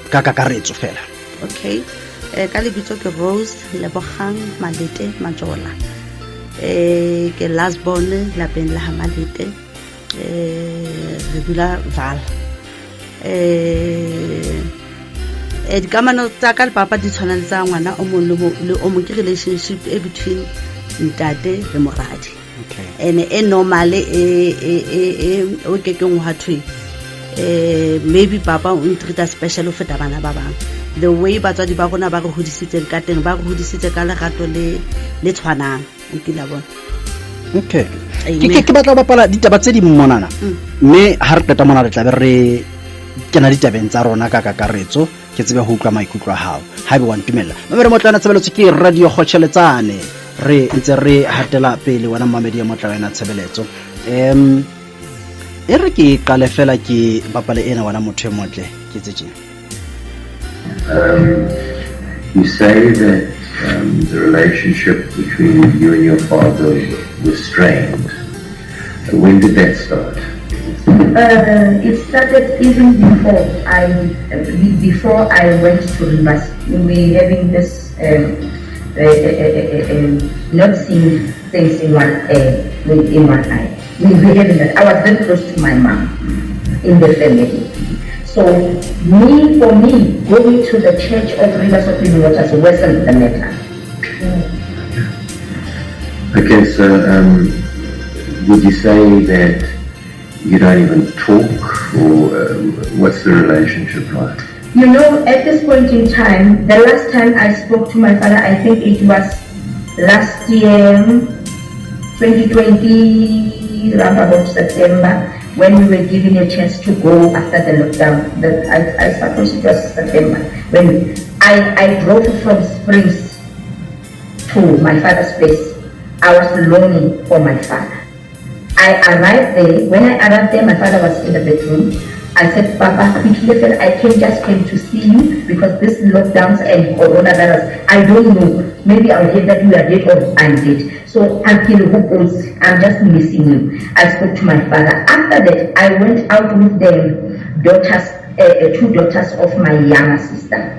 ka kakaretso fela. Okay, ka lebitso ke Rose Lebogang Malete Majola. Ke last born lapeng la ha Malete. Re dula Val. Dikamano tsa ka le papa di tshwana le tsa ngwana o mong le o mong. Ke relationship e between ntate le moradi. Ene e normal, e o ke keng wa thwe maybe papa o ntreata special ho feta bana ba bang. The way batswadi ba rona ba re hodisitseng ka teng, ba re hodisitse ka lerato le tshwanang, o kile bona. Okay. Amen. Ke batla ho bapala ditaba tse ding monana, mme ha re qeta mona re tlabe re kena ditabeng tsa rona ka kakaretso, ke tsebe ho utlwa maikutlo a hao haebe wa ntumella. Mamedi motla wena tshebeletso, ke Radio Kgotjheletsane, re ntse re hatela pele. Wena mamedi ya motla wena tshebeletso, e re ke qale fela ke bapale ena, wena motho e motle, ke tse tjena. You say that the relationship between you and your father was strained. When did that start? It started even before I went to Rivers. We were having this not seeing things in one eye. We were having that. I was very close to my mom in the family. So for me, going to the Church of Rivers of Living Waters worsened the matter. Okay, so would you say that you don't even talk, or what's the relationship like? At this point in time, the last time I spoke to my father, I think it was last year, 2020, around about September, when we were given a chance to go after the lockdown. I suppose it was September, when I drove from Springs to my father's place. I was longing for my father. I arrived there. When I arrived there, my father was in the bedroom. I said, "Papa, quickly, I just came to see you because this lockdowns and coronavirus, I don't know. Maybe I'll hear that you are dead or I'm dead. So until who goes, I'm just missing you." I spoke to my father. After that, I went out with the daughters, two daughters of my younger sister,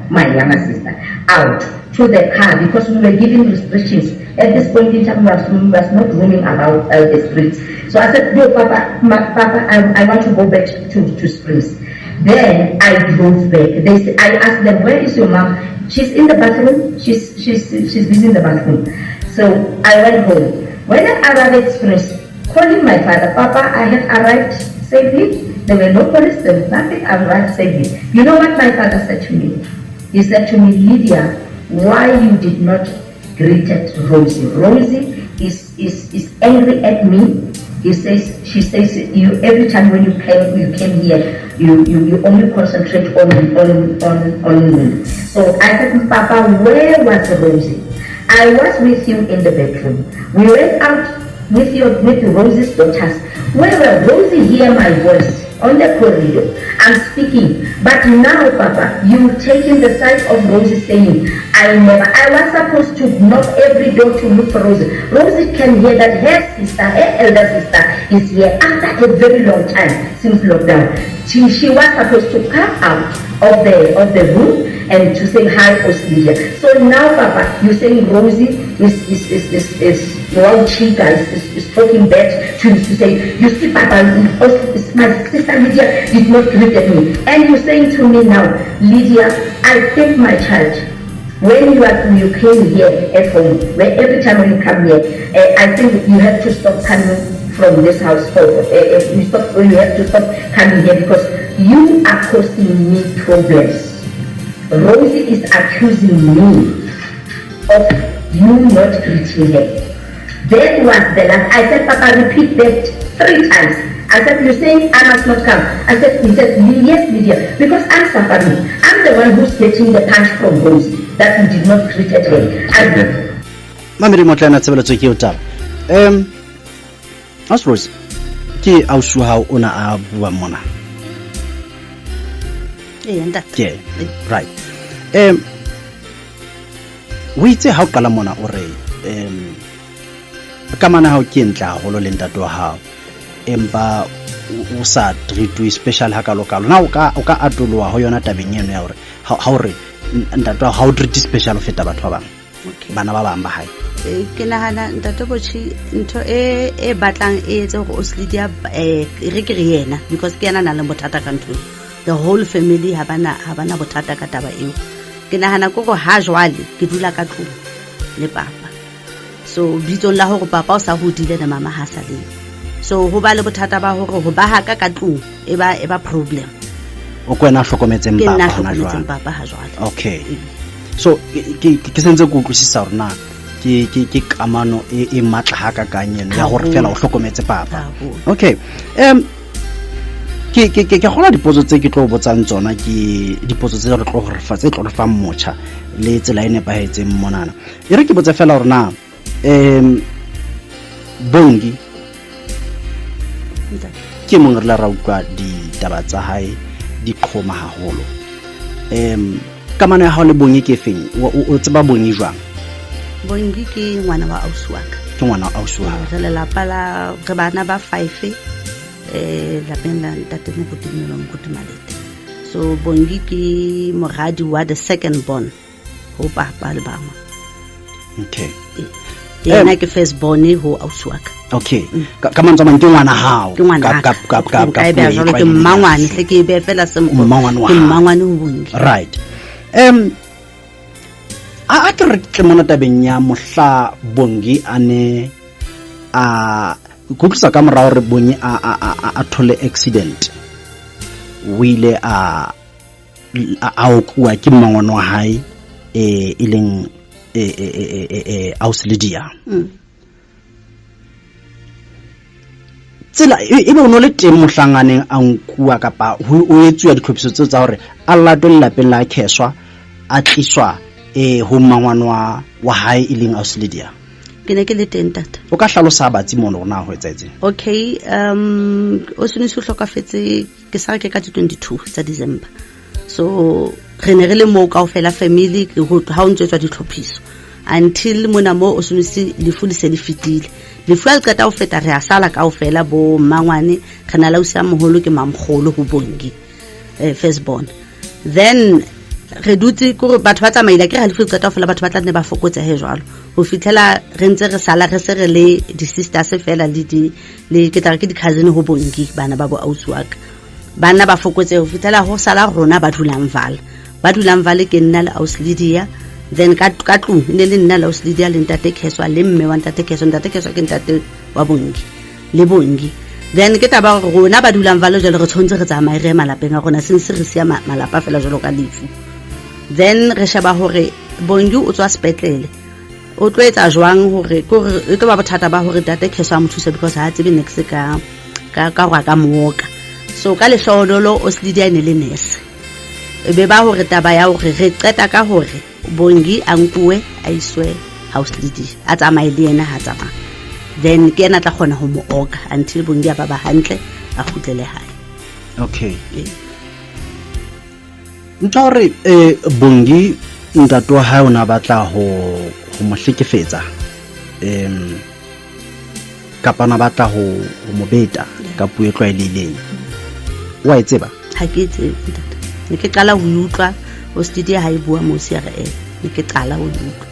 out to the car because we were given restrictions. At this point in time, we was not roaming about the streets. So I said, "No, Papa, Papa, I want to go back to Springs." Then I drove back. I asked them, "Where is your mom?" "She's in the bathroom. She's busy in the bathroom." So I went home. When I arrived at Springs, calling my father, "Papa, I have arrived safely. There were no police, there was nothing. I arrived safely." You know what my father said to me? He said to me, "Lydia, why you did not greeted Rosie? Rosie is angry at me." He says, she says, "You every time when you came here, you only concentrate on me." So I said, "Papa, where was Rosie? I was with you in the bedroom. We went out with Rosie's daughters. Where were Rosie hear my voice on the corridor? I'm speaking. But now, Papa, you taking the side of Rosie saying, I never, I was supposed to knock every door to look for Rosie. Rosie can hear that her sister, her elder sister, is here after a very long time since lockdown. She was supposed to come out of the room and to say hi, Lydia. So now, Papa, you're saying Rosie is well, Chica is talking bad to say, you see, Papa, my sister Lydia did not greet at me. And you're saying to me now, Lydia, I think my child, when you came here at home, where every time when you come here, I think you have to stop coming from this house for you have to stop coming here because you are causing me problems. Rosie is accusing me of you not greeting her." That was the last. I said, "Papa, repeat that three times." I said, you're saying I must not come. I said, he said, yes, Lydia, because I'm suffering. I'm the one who's getting the punch from Rose that you did not treat her. Okay. Mamedi Motlana tshebeletso ke eo taba. Um Ausi Rose, ke ausi wa hao o na a bua mona. Ee, ntate. Ke right. Um o itse ha o qala mona o re um kamano ya hao ke e ntle haholo le ntate wa hao empa o sa treatwe special hakalokalo. Na o ka o ka atoloha ho yona tabeng eno ya hore ha o re ntate wa hao ha o treat special ho feta batho ba bang? Okay. Bana ba bang ba hae. Ke nahana ntate Botjhi ntho e e batlang e etse hore Oslidia re ke re yena because ke yena a nang le bothata ka ntho eo. The whole family ha bana bothata ka taba eo. Ke nahana ke hore ha jwale ke dula ka tlung le papa. So bitsong la hore papa o sa hodile le mama ha sa le. So ho ba le bothata ba hore ho ba ha ka ka tlung e ba problem. O ke wena a hlokometseng Ke nna papa hona hlokometseng jwale. papa ha jwale. Okay. So ke sentse ke utlwisisa hore na ke kamano e matla ha ka kang eno ya hore fela o hlokometse papa. Haholo. Okay. Ke kgola dipotso tse ke tlo botsang tsona ke dipotso tse re tlo re fa tse tlo re fang motjha le tsela e nepahetseng monana. E re ke botse fela hore na Bongi ke mong re la ra utlwa ditaba tsa hae di qhoma haholo. Kamano ya hao le Bongi ke efeng? O tseba Bongi jwang? Bongi ke ngwana wa ausi wa ka. Ke ngwana wa ausi wa hao. Re lelapa la re bana ba 5 lapeng la ntate Moruti Mmelo Moruti Malete. So Bongi ke moradi wa the second born ho papa le mama. Okay. Yena ke first born ho ausi wa ka. Okay. Ka mantswe a mang ke ngwana hao. Ke ngwana Ka ka. ka Ka e beha puo e jwalo, ke tlwaelehileng. mmangwane, hle ke e behe fela simple. Mmangwane wa Ke hao. mmangwane ho Bongi. Right. A ke re tle mona tabeng ya mohla Bongi a ne a ke utlwisa ka mora hore Bongi a thole accident. O ile a okuwa ke mmangwane wa hae e leng ausi Lydia. Tsela e be o no le teng mohlang a neng a nkuwa kapa ho etsuwa ditlhophiso tseo tsa hore a latwe lelapeng la Kheswa a tliswa ho mmangwane wa hae e leng ausi Lydia. Ke ne ke le teng tata. O ka hlalosa batsi mono hore na ho etsahetseng? Okay, o se hlokafetse ke sa re ke ka di 22 tsa December. So re ne re le moo kaofela family ha o ntso etswa ditlhophiso until mona mo o se lefu le se le fetile. Lefu ha le qeta ho feta re a sala kaofela bo mmangwane, re na le ausi a moholo ke mamkgolo ho Bongi, first born. Then re dutse kore batho ba tsamaile ke re ha lefu le qeta ho fela batho ba tla nne ba fokotsehe jwalo ho fitlhela re ntse re sala re se re le di-sisters fela le di, le ke tla re ke di-cousin ho Bongi bana ba bo ausi wa ka. Banna ba fokotsehe ho fitlhela ho sala rona ba dulang Vaal. Ba dulang Vaal ke nna le ausi Lydia. Then ka tlung e ne le nna le ausi Lydia le ntate Kheswa le mme wa ntate Kheswa. Ntate Kheswa ke ntate wa Bongi le Bongi. Then ke taba hore rona ba dulang Vaal jwale re tshwanetse re tsamaye re ye malapeng a rona since re siya malapa fela jwalo ka lefu. Then re sheba hore Bongi o tswa sepetlele. O tlo etsa jwang hore ke hore e tlo ba bothata ba hore ntate Kheswa a mo thuse because ha a tsebe niks ka hore a ka mooka. So ka lehlohonolo ausi Lydia e ne le nurse. E be ba hore taba ya hore re qeta ka hore Bongi a nkuwe a iswe house Lydia a tsamaye le yena ha tsamaya. Then ke yena a tla kgona ho mo oka until Bongi a ba ba hantle a kgutlele hae. Okay. Ee. Ntho ya hore Bongi ntate wa hae o ne a batla ho mo hlekefetsa, kapa o ne a batla ho mo beta ka puo e tlwaelehileng. Wa e tseba? Ha ke e tsebe ntate. Ne ke qala ho e utlwa ausi Lydia ha e bua mo C R L. Ne ke qala ho e utlwa.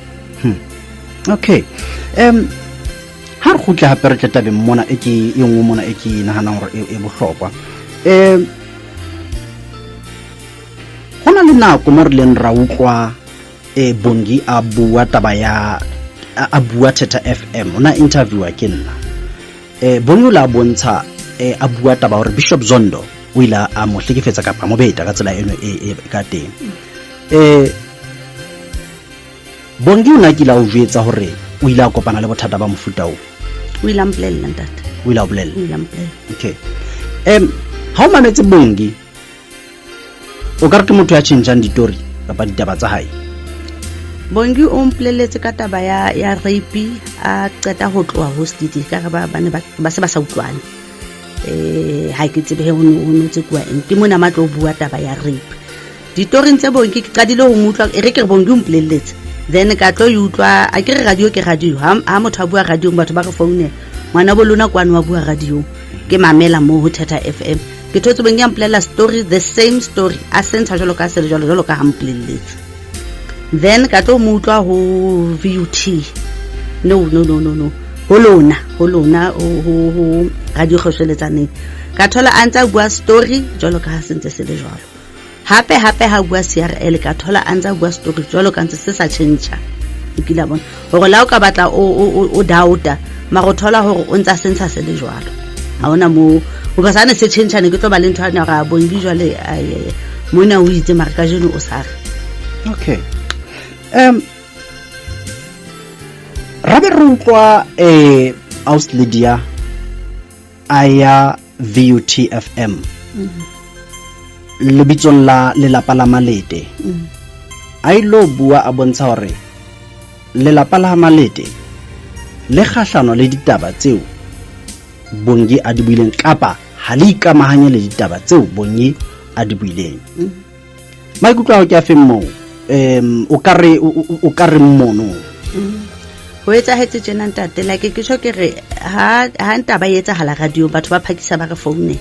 Okay. Ha re kgutle hape re tle tabeng mona e ke e nngwe mona e ke nahanang hore e bohlokwa. Ho na le nako mo re leng ra utlwa Bongi a bua taba ya a bua Thetha FM. O na interviewa ke nna. Bongi o la bontsha a bua taba hore Bishop Zondo o ile a mo hlekefetsa kapa mo beta ka tsela eno e ka teng. Bongi o na kile a o jwetsa hore o ile a kopana le bothata ba mofuta oo? O ile a mpolella ntate. O ile a o bolella? O ile a mpolella. Okay. Ha o mametse Bongi, o ka re ke motho ya tjhentjhang ditori kapa ditaba tsa hae? Bongi o mpolelletse ka taba ya rape a qeta ho tloha ho Stidi, ka re ba ne ba se ba sa utlwane. Ha ke tsebe he ho no tsekuwa eng, ke mona matlo bua taba ya rape. Ditoring tse Bongi ke qadile ho mo utlwa, e re ke re Bongi o mpolelletse, then ka tlo e utlwa, a ke re radio ke radio, ha motho a bua radio batho ba re founela, ngwana bo lona kwano wa bua radio, ke mamela moo ho Thetha FM. Ke thotse Bongi a mpolella story, the same story, a sentsha jwalo ka sele jwalo jwalo ka ha mpolelletse. Then ka tlo mo utlwa ho VUT. No, no, no, no, no. Ho lona, ho lona, ho radio kgosheletsaneng. Ka thola a ntsa bua story jwalo ka ha se ntse se le jwalo. Hape hape ha bua CRL ka thola a ntsa bua story jwalo ka ntse se sa tjhentjha. O kila bona hore la o ka batla o doubta, mara o thola hore o ntsa sentsha se le jwalo. Ha hona moo o ka sane se tjhentjha, ne ke tlo ba le ntho ya hore a Bongi jwale mona o itse mara kajeno o sa re. Okay. Ra be re utlwa Aus Lydia a ya VUT FM. Lebitsong la lelapa la Malete. A ilo bua a bontsha hore lelapa la Malete le kgahlano le ditaba tseo Bongi a di buileng kapa ha le ikamahanye le ditaba tseo Bongi a di buileng. Maikutlo ao ke a feng moo? O ka re, o ka re mono? Ho etsahetse tjena ntate, like ke tjho ke re ha ntaba e etsahala radio, batho ba phakisa ba re foune.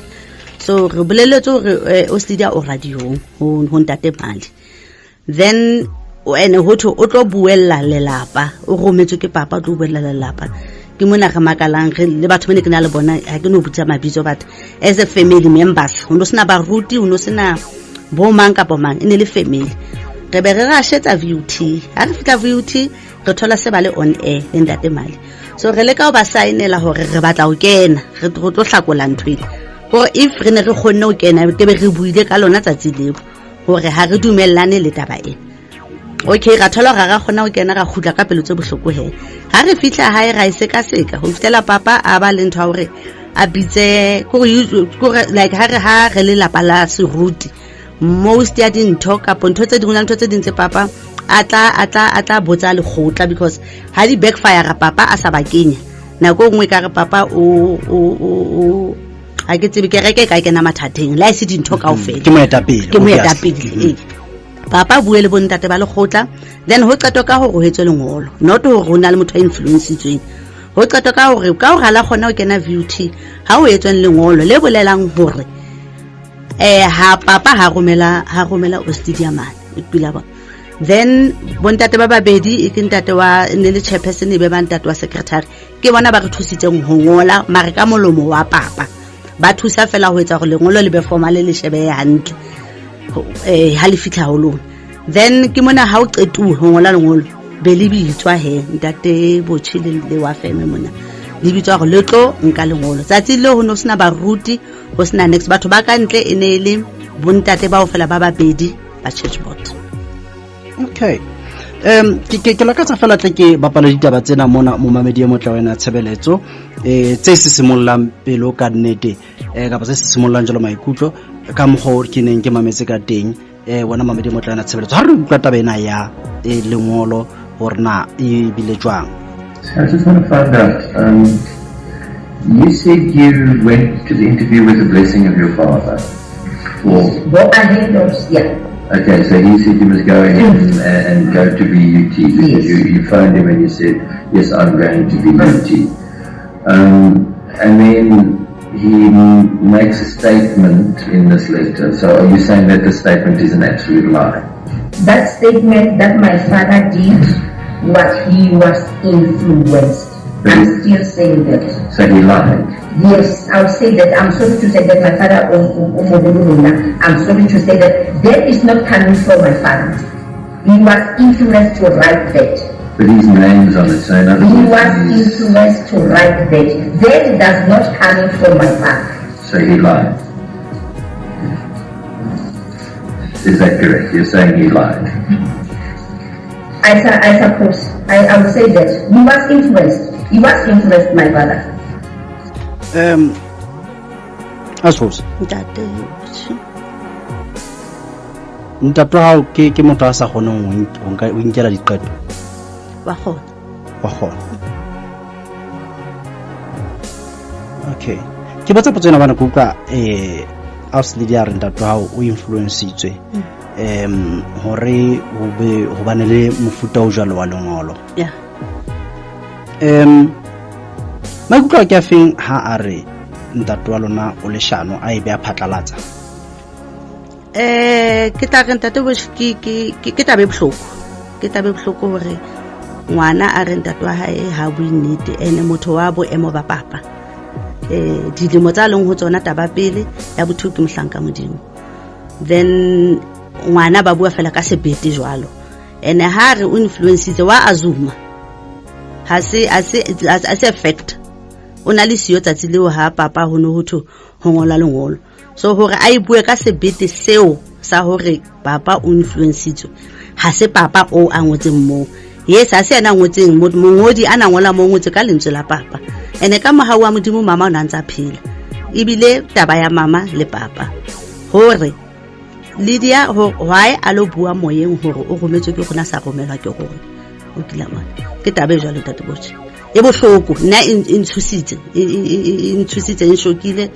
So re bolelletse hore o Lydia o radiong ho ntate Mali. Then ene ho thwe o tlo buella lelapa, o rometswe ke papa o tlo buella lelapa. Ke mona re makalang re le batho ba ne ke na le bona, ha ke no botsa mabitso, but as a family members ho no sena baruti, ho no sena bo mang kapa mang, e ne le family. Re be re rashetsa VUT. Ha re fihla VUT re thola se ba le on air le ntate Mali. So re leka ho ba saenela hore re batla ho kena, re tlo hlakola ntho ena. Hore if re ne re kgonne ho kena, ke be re buile ka lona tsatsi leo hore ha re dumellane le taba ena. Okay, ra thola hore ha ra kgona ho kena, ra kgutla ka pelo tse bohloko he. Ha re fihla hae ra e sekaseka ho fihlela papa a ba le ntho ya hore a bitse, kore like ha re ha re le lapa la seruti, most ya dintho kapa ntho tse dingwe, ntho tse ding tse papa a tla botsa lekgotla, because ha di backfire papa a sa ba kenya. Nako e nngwe ka re papa o ha ke tsebe kereke e ka kena mathateng, le ha e se dintho kaofela. Ke moetapele, Ke moetapele, ee. Papa bue le bontate ba lekgotla, then ho qetwa ka hore ho etswe lengolo, not hore ho na le motho a influencitsweng. Ho qetwa ka hore ka hore ha la kgona ho kena VUT, ha ho etsweng lengolo le bolelang hore ha papa ha romela Ostidia mane, e pila bona. Then bontate ba babedi, e ke ntate wa ne le chairperson, e be ba ntate wa secretary, ke bona ba re thusitseng ho ngola mare ka molomo wa papa. Ba thusa fela ho etsa hore lengolo le be formal, le shebehe hantle ha le fihla ho lona. Then ke mona ha o qetuwe ho ngola lengolo, be le bitswa he ntate Botjhe le wa feme mona, le bitswa hore le tlo nka lengolo. Tsatsi leo ho no sena baruti, ho sena next, batho ba ka ntle e ne e le bontate bao fela ba babedi ba church board. Okay. Ke lakatsa fela tle ke bapala ditaba tsena mona momamedi e motle wena tshebeletso, tse sisimollang pelo ka nnete, kapa tse sisimollang jalo maikutlo ka mokgwa o ke neng ke mametse ka teng, wena mamedi e motle wena tshebeletso. Ha re utlwa taba ena ya lengolo hore na e bile jwang. I just want to find out, you said you went to the interview with the blessing of your father. Or Go ahead, yeah. Okay, so he said you must go ahead and go to VUT because Yes. you phoned him and you said, yes, I'm going to VUT. And then he makes a statement in this letter. So are you saying that the statement is an absolute lie? That statement that my father did, what he was influenced. I'm still saying that. So he lied? Yes, I'll say that. I'm sorry to say that my father, I'm sorry to say that that is not coming from my father. He was influenced to write that. But his name's on it, so in other He words, was he's influenced to write that. That does not come from my father. So he lied. Is that correct? You're saying he lied? I suppose. I would say that. He was influenced. He was influenced, my father. A se Ntate. Ntate wa hao ke motho a sa kgoneng ho inkela diqeto? Wa kgona. Wa kgona. Okay. Ke botsa potso ena bana ke utlwa ausi Lydia re ntate wa hao o influencitswe hore ho be ho bane le mofuta o jwalo wa lengolo. Yeah. Maikutlo a ke a feng ha a re ntate wa lona o leshano a e beha phatlalatsa? Ke tla re ntate Bosh ke taba e bohloko. Ke taba e bohloko hore ngwana a re ntate wa hae ha bue nnete, ene motho wa boemo ba papa. Dilemo tsa leng ho tsona taba pele ya botho ke mohlanka Modimo. Then ngwana ba bua fela ka sebete jwalo. Ene ha re o influencitse wa azuma. Ha se effect. O na le siyo tsatsi leo ha papa ho no ho thwe ho ngola lengolo. So hore a e bue ka sebete seo sa hore papa o influencitswe, ha se papa o a ngotseng moo. Yes, ha se yena a ngotseng, mongodi a na ngola mo ngotse ka lentswe la papa. Ene ka mohau wa Modimo mama o na ntsa phela. Ebile taba ya mama le papa hore Lydia why a lo bua moyeng hore o rometswe ke rona sa romelwa ke rona. O kila mona. Ke taba e jwalo ntate Botjhe. E bohloko nna e ntshositse, e ntshositse, e nshokile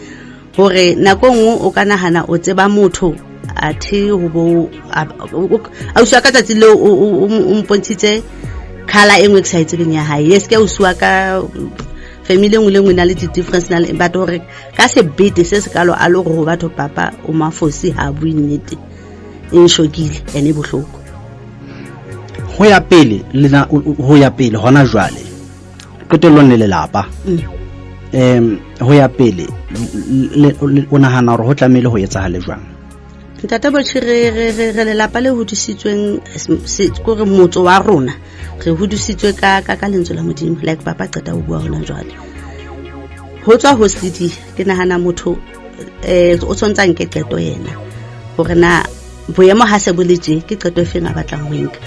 hore nako nngwe o ka nahana o tseba motho athe ho bo ausi wa ka tsatsi leo o mpontshitse colour e nngwe ke sa e tsebeng ya hae. Yes, ke ausi wa ka family e nngwe le nngwe na le di-difference na le, but hore ka sebete se sekalo a le hore ho batho papa o mafosi ha bue nnete, e nshokile ene e bohloko. Ho ya pele lena, ho ya pele hona jwale qetellong le lelapa. Ho ya pele o nahana hore ho tlamehile ho etsahale jwang? Ntate Botjhe, re lelapa le hodisitsweng, kore motso wa rona re hodisitswe ka lentswe la Modimo, like papa qeta ho bua hona jwale. Ho tswa ho Sidi, ke nahana motho o tshwanetse a nke qeto yena hore na boemo ha se bo le tje, ke qeto e feng a batlang ho e nka.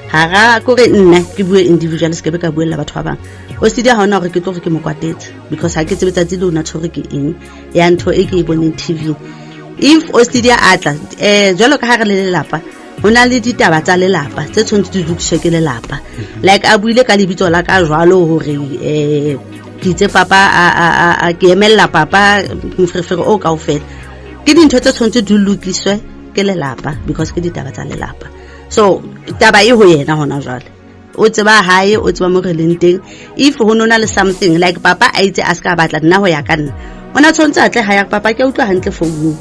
Hara kore nna ke bue individual, se ke be ka buella batho ba bang. O Sidi ha hona hore ke tlo re ke mo kwatetse, because ha ke tsebe tsatsi le ona tshwere ke eng ya ntho e ke e boneng TV. If o Sidi a tla, jwalo ka ha re le lelapa, ho na le ditaba tsa lelapa tse tshwanetse di lokiswe ke lelapa. Like a buile ka lebitso la ka jwalo hore ke itse papa a ke emella papa moferefere o kaofela. Ke dintho tse tshwanetse di lokiswe ke lelapa, because ke ditaba tsa lelapa. So taba e ho yena hona jwale. O tseba hae, o tseba mo re leng teng. If ho nona le something like papa a itse a ska batla nna ho ya ka nna, o na tshwanetse a tle hae, papa ke utlwa hantle founung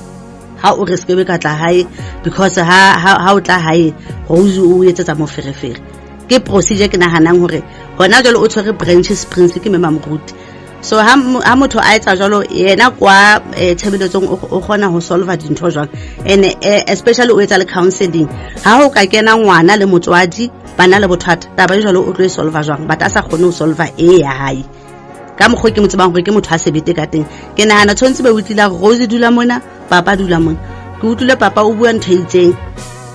ha o re skebe ka tla hae, because ha o tla hae Rose o etsetsa moferefere. Ke procedure ke nahanang hore hona jwale o tshwere branch Springs ke mema moruti. So ha motho a etsa jwalo yena kwa tshebeletsong o kgona ho solve dintho jwang, and especially o etsa le counseling. Ha ho ka kena ngwana le motswadi ba na le bothata, taba e jwalo o tlo e solve jwang, but a sa kgone ho solve e ya hae ka mokgwa ke mo tsebang hore ke motho a sebete ka teng. Ke nahana tshwanetse ba utlwile hore Rose dula mona, papa dula mona. Ke utlwile papa o bua ntho e itseng,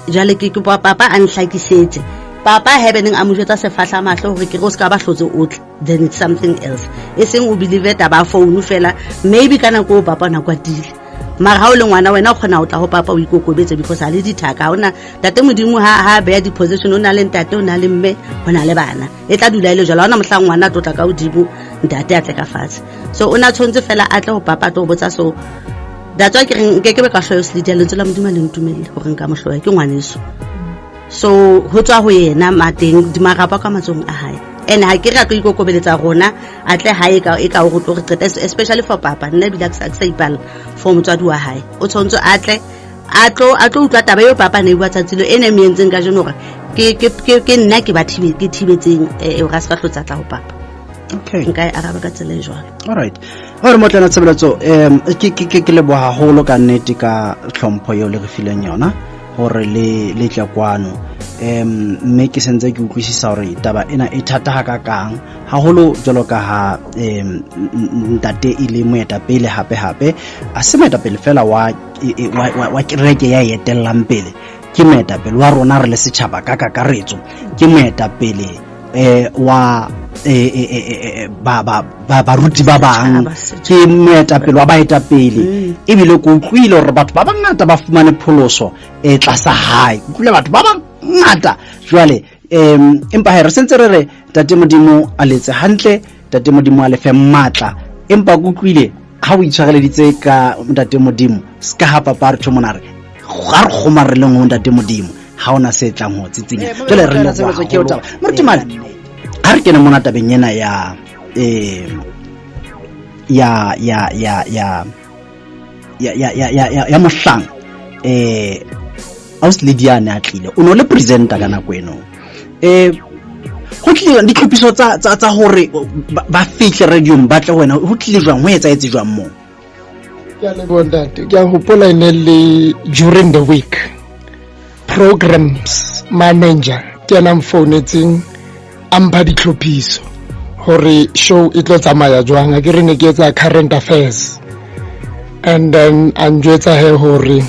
jwale ke kopa papa a nhlakisetse. Papa haebaneng a mo jwetsa sefahla mahlo hore ke re o ska ba hlotse o tle, then it's something else. E seng o believe taba phone fela, maybe ka nako o papa o na kwatile. Mara ha o le ngwana wena o kgona ho tla ho papa o ikokobetse, because ha le dithaka, ha ona ntate Modimo ha beha di-position, o na le ntate, o na le mme, o na le bana. E tla dula e le jwalo, ha ona mohlang ngwana a tlo tla ka hodimo, ntate a tle ka fatshe. So o na tshwanetse fela a tle ho papa a tlo botsa. So that's why ke reng nke ke be ka hloya Lydia, lentswe la Modimo le ntumelle hore nka mo hloya, ke ngwaneso. So ho tswa ho yena mateng dimarapo ka matsohong a hae. And ha ke re a tlo ikokobeletsa rona, a tle hae e ka o tlo re qeta, especially for papa. Nna ebile ha ke sa ipalla for motswadi wa hae. O tshwanetse a tle a tlo utlwa taba eo papa ne bua tsatsi leo e ne me entseng kajeno hore ke nna ke ba ke thibetseng hore a se ka hlotsa tla ho papa. Okay. Nka e araba ka tsela e jwalo. All right. Hore motlana tshebeletso, ke leboha haholo ka nnete ka tlhompho eo le re fileng yona hore le tle kwano. Mme ke sentse ke utlwisisa hore taba ena e thata hakakang, haholo jwalo ka ha ntate e le moetapele hape hape, a se moetapele fela wa kereke ya etellang pele, ke moetapele wa rona re le setjhaba ka kakaretso, ke moetapele wa Baruti ba bang ke moetapele wa baetapele, ebile ke utlwile hore batho ba bangata ba fumane pholoso e tlasa hae. Ke utlwile batho ba bangata jwale. Empa he re sentse re re Tate Modimo a letse hantle, Tate Modimo a lefe matla. Empa ke utlwile ha o itshwareleditse ka Ntate Modimo, ska ha papa re tjho mona re ga re kgomareleng ho Ntate Modimo, ha ona se tlang ho tsitsinya. Jwale re leboha ke taba moruti mane. Ha re kene mona tabeng ena ya ya ya ya ya ya ya ya ya ya mohlang ausi Lydia ne a tlile, o no le presenter ka nako eno, ho tlile ditlhophiso tsa tsa tsa hore ba fihle radiong ba tle ho wena, ho tlile jwang, ho etsahetse jwang moo? Ke a leboha, ntate. Ke a hopola e ne le during the week, programs manager ke ena mfounetseng, a mpha ditlhophiso hore show e tlo tsamaya jwang. A ke re ne ke etsa current affairs, and then a njwetsa he hore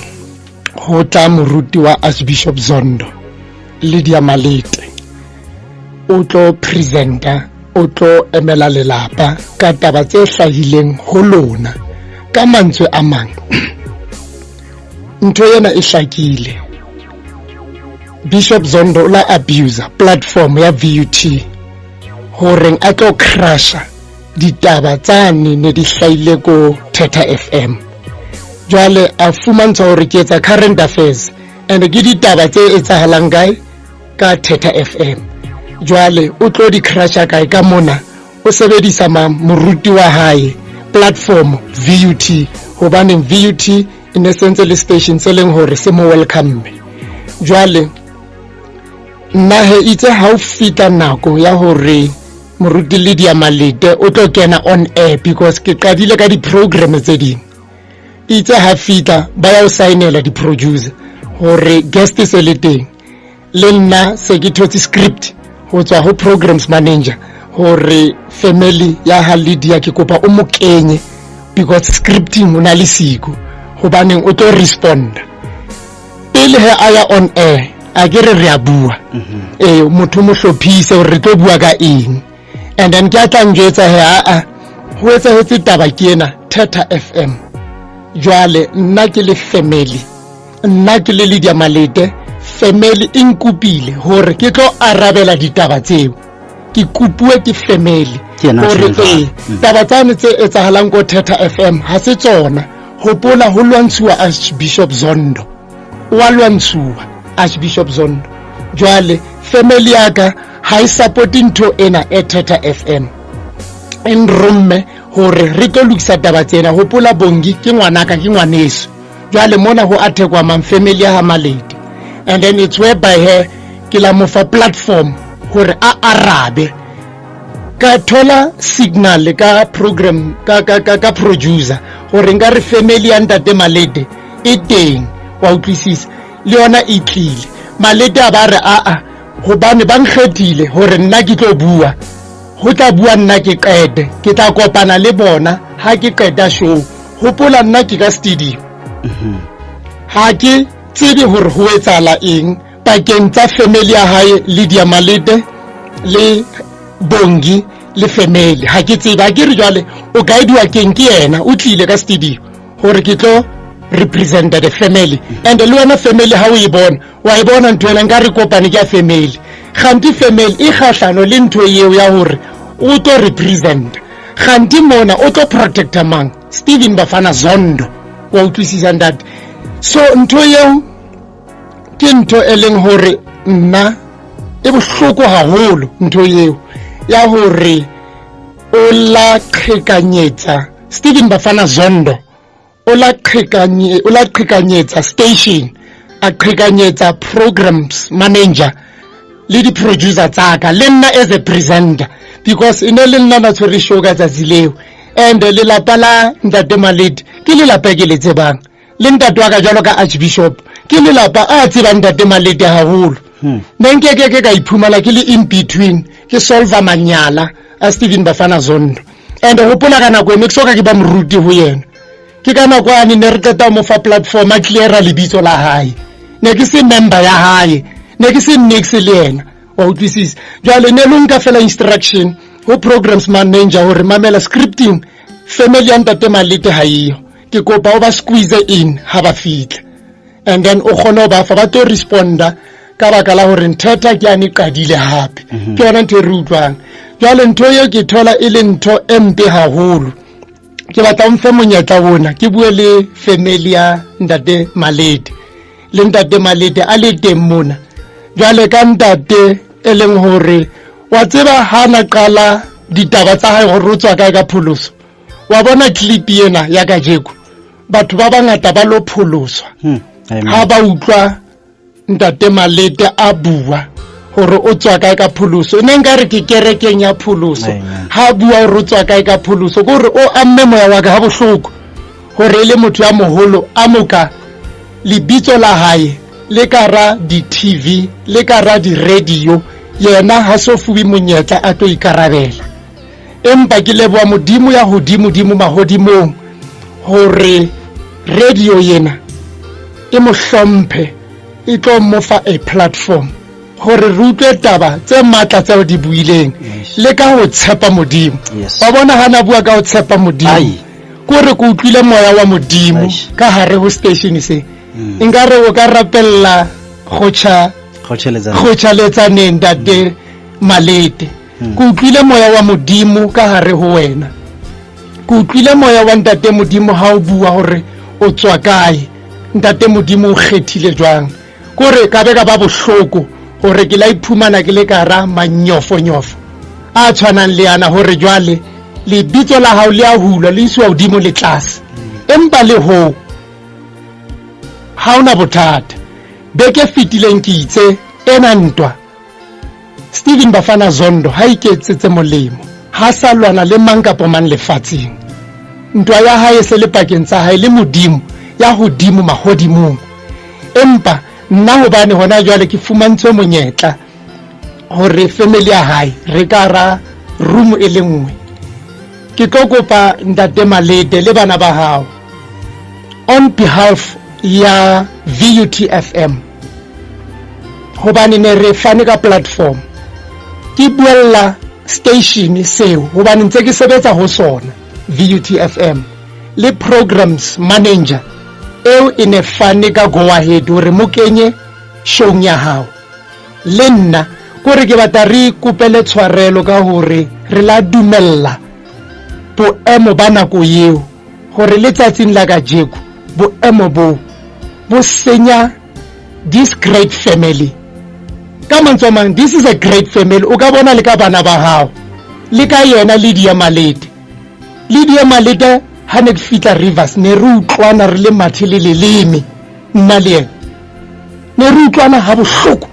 ho tla moruti wa Archbishop Zondo, Lydia Malete, o tlo presenta, o tlo emela lelapa ka taba tse hlahileng ho lona. Ka mantswe a mang, ntho ena e hlakile: Bishop Zondo o la abuser platform ya VUT horeng a tlo crasha ditaba tsane ne di hlahile ko Thetha FM. Jwale a fumantsha hore ke etsa current affairs and ke ditaba tse etsahalang kae? Ka Thetha FM. Jwale o tlo di crasha kae? Ka mona o sebedisa ma moruti wa hae platform VUT, hobaneng VUT e ne sentse le station se leng hore se mo welcome. Jwale nna he itse ha o fitla nako ya hore moruti Lydia Malete o tlo kena on air, because ke qadile ka di-program tse ding, itse ha fitla ba ya o saenela di-producer hore guest se le teng, le nna se ke thotse script ho tswa ho programs manager hore family ya ha Lydia ke kopa o mo kenye, because scripting o na le siko, hobaneng o tlo responda pele he a ya on air. A ke re re a bua, ee, motho mo hlophise hore re tlo bua ka eng, and then ke a tla njwetsa he aa ho etsahetse taba ke ena Thetha FM. Jwale nna ke le family, nna ke le Lydia Malete, family e nkopile hore ke tlo arabela ditaba tseo. Ke kopuwe ke family Ke yena a hore tjhong jwalo. ee, taba tsane tse etsahalang ko Thetha FM ha se tsona. Hopola ho lwantshuwa Archbishop Zondo, wa lwantshuwa Archbishop Zondo. Jwale family ya ka ha e support ntho ena e Thetha FM, e nromme hore re tlo lokisa taba tsena. Hopola Bongi ke ngwanaka, ke ngwaneso. Jwale mona ho athekwa mang? Family ya ha Malete. And then it's whereby he ke la mo fa platform hore a arabe. Ka thola signal ka program ka producer hore nka re family ya ntate Malete e teng, wa utlwisisa, le yona e tlile. Malete a ba re aa, hobane ba nkgethile hore nna ke tlo bua, ho tla bua nna, ke qete ke tla kopana le bona ha ke qeta show. Hopola nna ke ka studio, ha ke tsebe hore ho etsahala eng pakeng tsa family ya hae Lydia Malete le Bongi le family, ha ke tsebe. Ha ke re jwale o guidiwa keng? Ke yena o tlile ka studio hore ke tlo representa the family, and le wena family ha o e bona, wa e bona ntho ena, nka re kopane ke ya family. Kganti family e kgahlano le ntho eo ya hore o tlo representa. Kganti mona o tlo protecta mang? Steven Bafana Zondo, wa utlwisisa, ntate? So ntho eo ke ntho e leng hore nna e bohloko haholo, ntho eo ya hore o la qhekanyetsa Steven Bafana Zondo, o la qhekanyetsa station, a qhekanyetsa programs manager le di-producer tsaka le nna as a presenter, because e ne le nna na tshwere show ka tsatsi leo. And lelapa la ntate Malete ke lelapa e ke le tsebang, le ntate wa ka jwalo ka archbishop ke lelapa a tsebang ntate Malete haholo. Ne nkeke ke ka iphumana ke le in between, ke solva manyala a Steven Bafana Zondo. And hopola ka nako ene ke soka ke ba moruti ho yena, ke ka nako ane ne re qeta ho mo fa platform, a cleara lebitso la hae. Ne ke se member ya hae, ne ke se nix le yena, wa utlwisisa? Jwale ne lo nka fela instruction. Ho programs manager hore mamela scripting family ya ntate Malete ha eyo. Ke kopa o ba squeeze in ha ba fitla. And then o kgone ho ba fa ba tlo responda ka baka la hore nthetha ke ane qadile hape. Ke yona ntho e re utlwang. Jwale ntho eo ke thola e le ntho e mpe haholo. Ke batla o mfe monyetla ona ke bue le family ya ntate Malete. Le ntate Malete a le teng mona. Jwale ka ntate e leng hore wa tseba ha na qala ditaba tsa hae hore o tswa kae ka pholoso. Wa bona clip ena ya kajeko. Batho ba bangata ba lo pholoswa. Ha ba utlwa ntate Malete a bua hore o tswa kae ka pholoso. Ne nka re ke kerekeng ya pholoso. Ha bua hore o tswa kae ka pholoso, ke hore o amme moya wa ka ha bohloko hore e le motho ya moholo a moka lebitso la hae le ka ra di-TV le ka ra di-radio, yena ha so fuwe monyetla a tlo ikarabela. Empa ke leboha Modimo ya hodimo-dimo mahodimong hore radio yena e mo hlomphe, e tlo mo fa a platform hore re utlwe taba tse matla tseo di buileng le ka ho tshepa Modimo. Wa bona ha na bua ka ho tshepa Modimo, ke hore ke utlwile moya wa Modimo ka hare ho station se. Nkare o ka rapella kgotcha Letsaneng ntate Malete. Ke utlwile moya wa Modimo ka hare ho wena. Ke utlwile moya wa ntate Modimo ha o bua hore o tswa kae, ntate Modimo o kgethile jwang. Ke hore ka be ka ba bohloko hore ke la iphumana ke le ka hara manyofonyofo a tshwanang le ana, hore jwale lebitso la hao le a hulwa le isiwa hodimo le tlase. Empa le hoo ha ona bothata. Beke fetileng ke itse ena ntwa Stephen Bafana Zondo ha iketsetse molemo, ha sa lwana le mang kapa mang lefatsheng. Ntwa ya hae e se le pakeng tsa hae le Modimo ya hodimo mahodimong. Empa nna hobane hona jwale ke fumantshwe monyetla hore family ya hae re ka ra room e le nngwe, ke tlo kopa ntate Malete le bana ba hao on behalf ya VUTFM, hobane ne re fane ka platform, ke buella station seo hobane ntse ke sebetsa ho sona VUTFM le programs manager eo e ne fane ka go ahead hore mo kenye showng ya hao. Le nna kore ke batla re ikopele tshwarelo ka hore re la dumella boemo ba nako eo hore letsatsing la kajeko boemo bo bo senya this great family. Ka mantswe a mang, this is a great family. O ka bona le ka bana ba hao le ka yena Lydia Malete. Lydia Malete ha ne ke fihla Rivers ne re utlwana re le mathe le leleme, nna le yena ne re utlwana ha bohloko.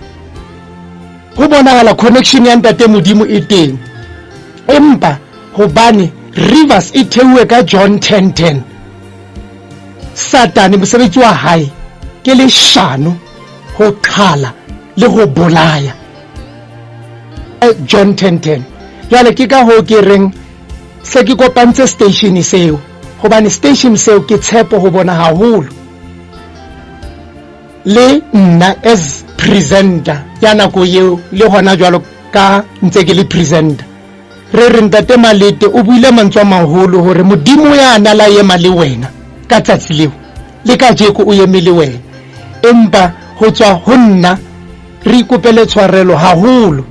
Ho bonahala connection ya ntate Modimo e teng, empa hobane Rivers e theuwe ka John 10:10, Satane mosebetsi wa hae ke leshano, ho qhala le ho bolaya. John 10:10. Jwale ke ka hoo ke reng se ke kopantse station seo, hobane station seo ke tshepo ho bona haholo. Le nna as presenter ya nako eo le hona jwalo ka ntse ke le presenter, re re ntate Malete o buile mantswe a maholo hore Modimo ya na la ema le wena ka tsatsi leo, le kajeko o eme le wena. Empa ho tswa ho nna re ikopele tshwarelo haholo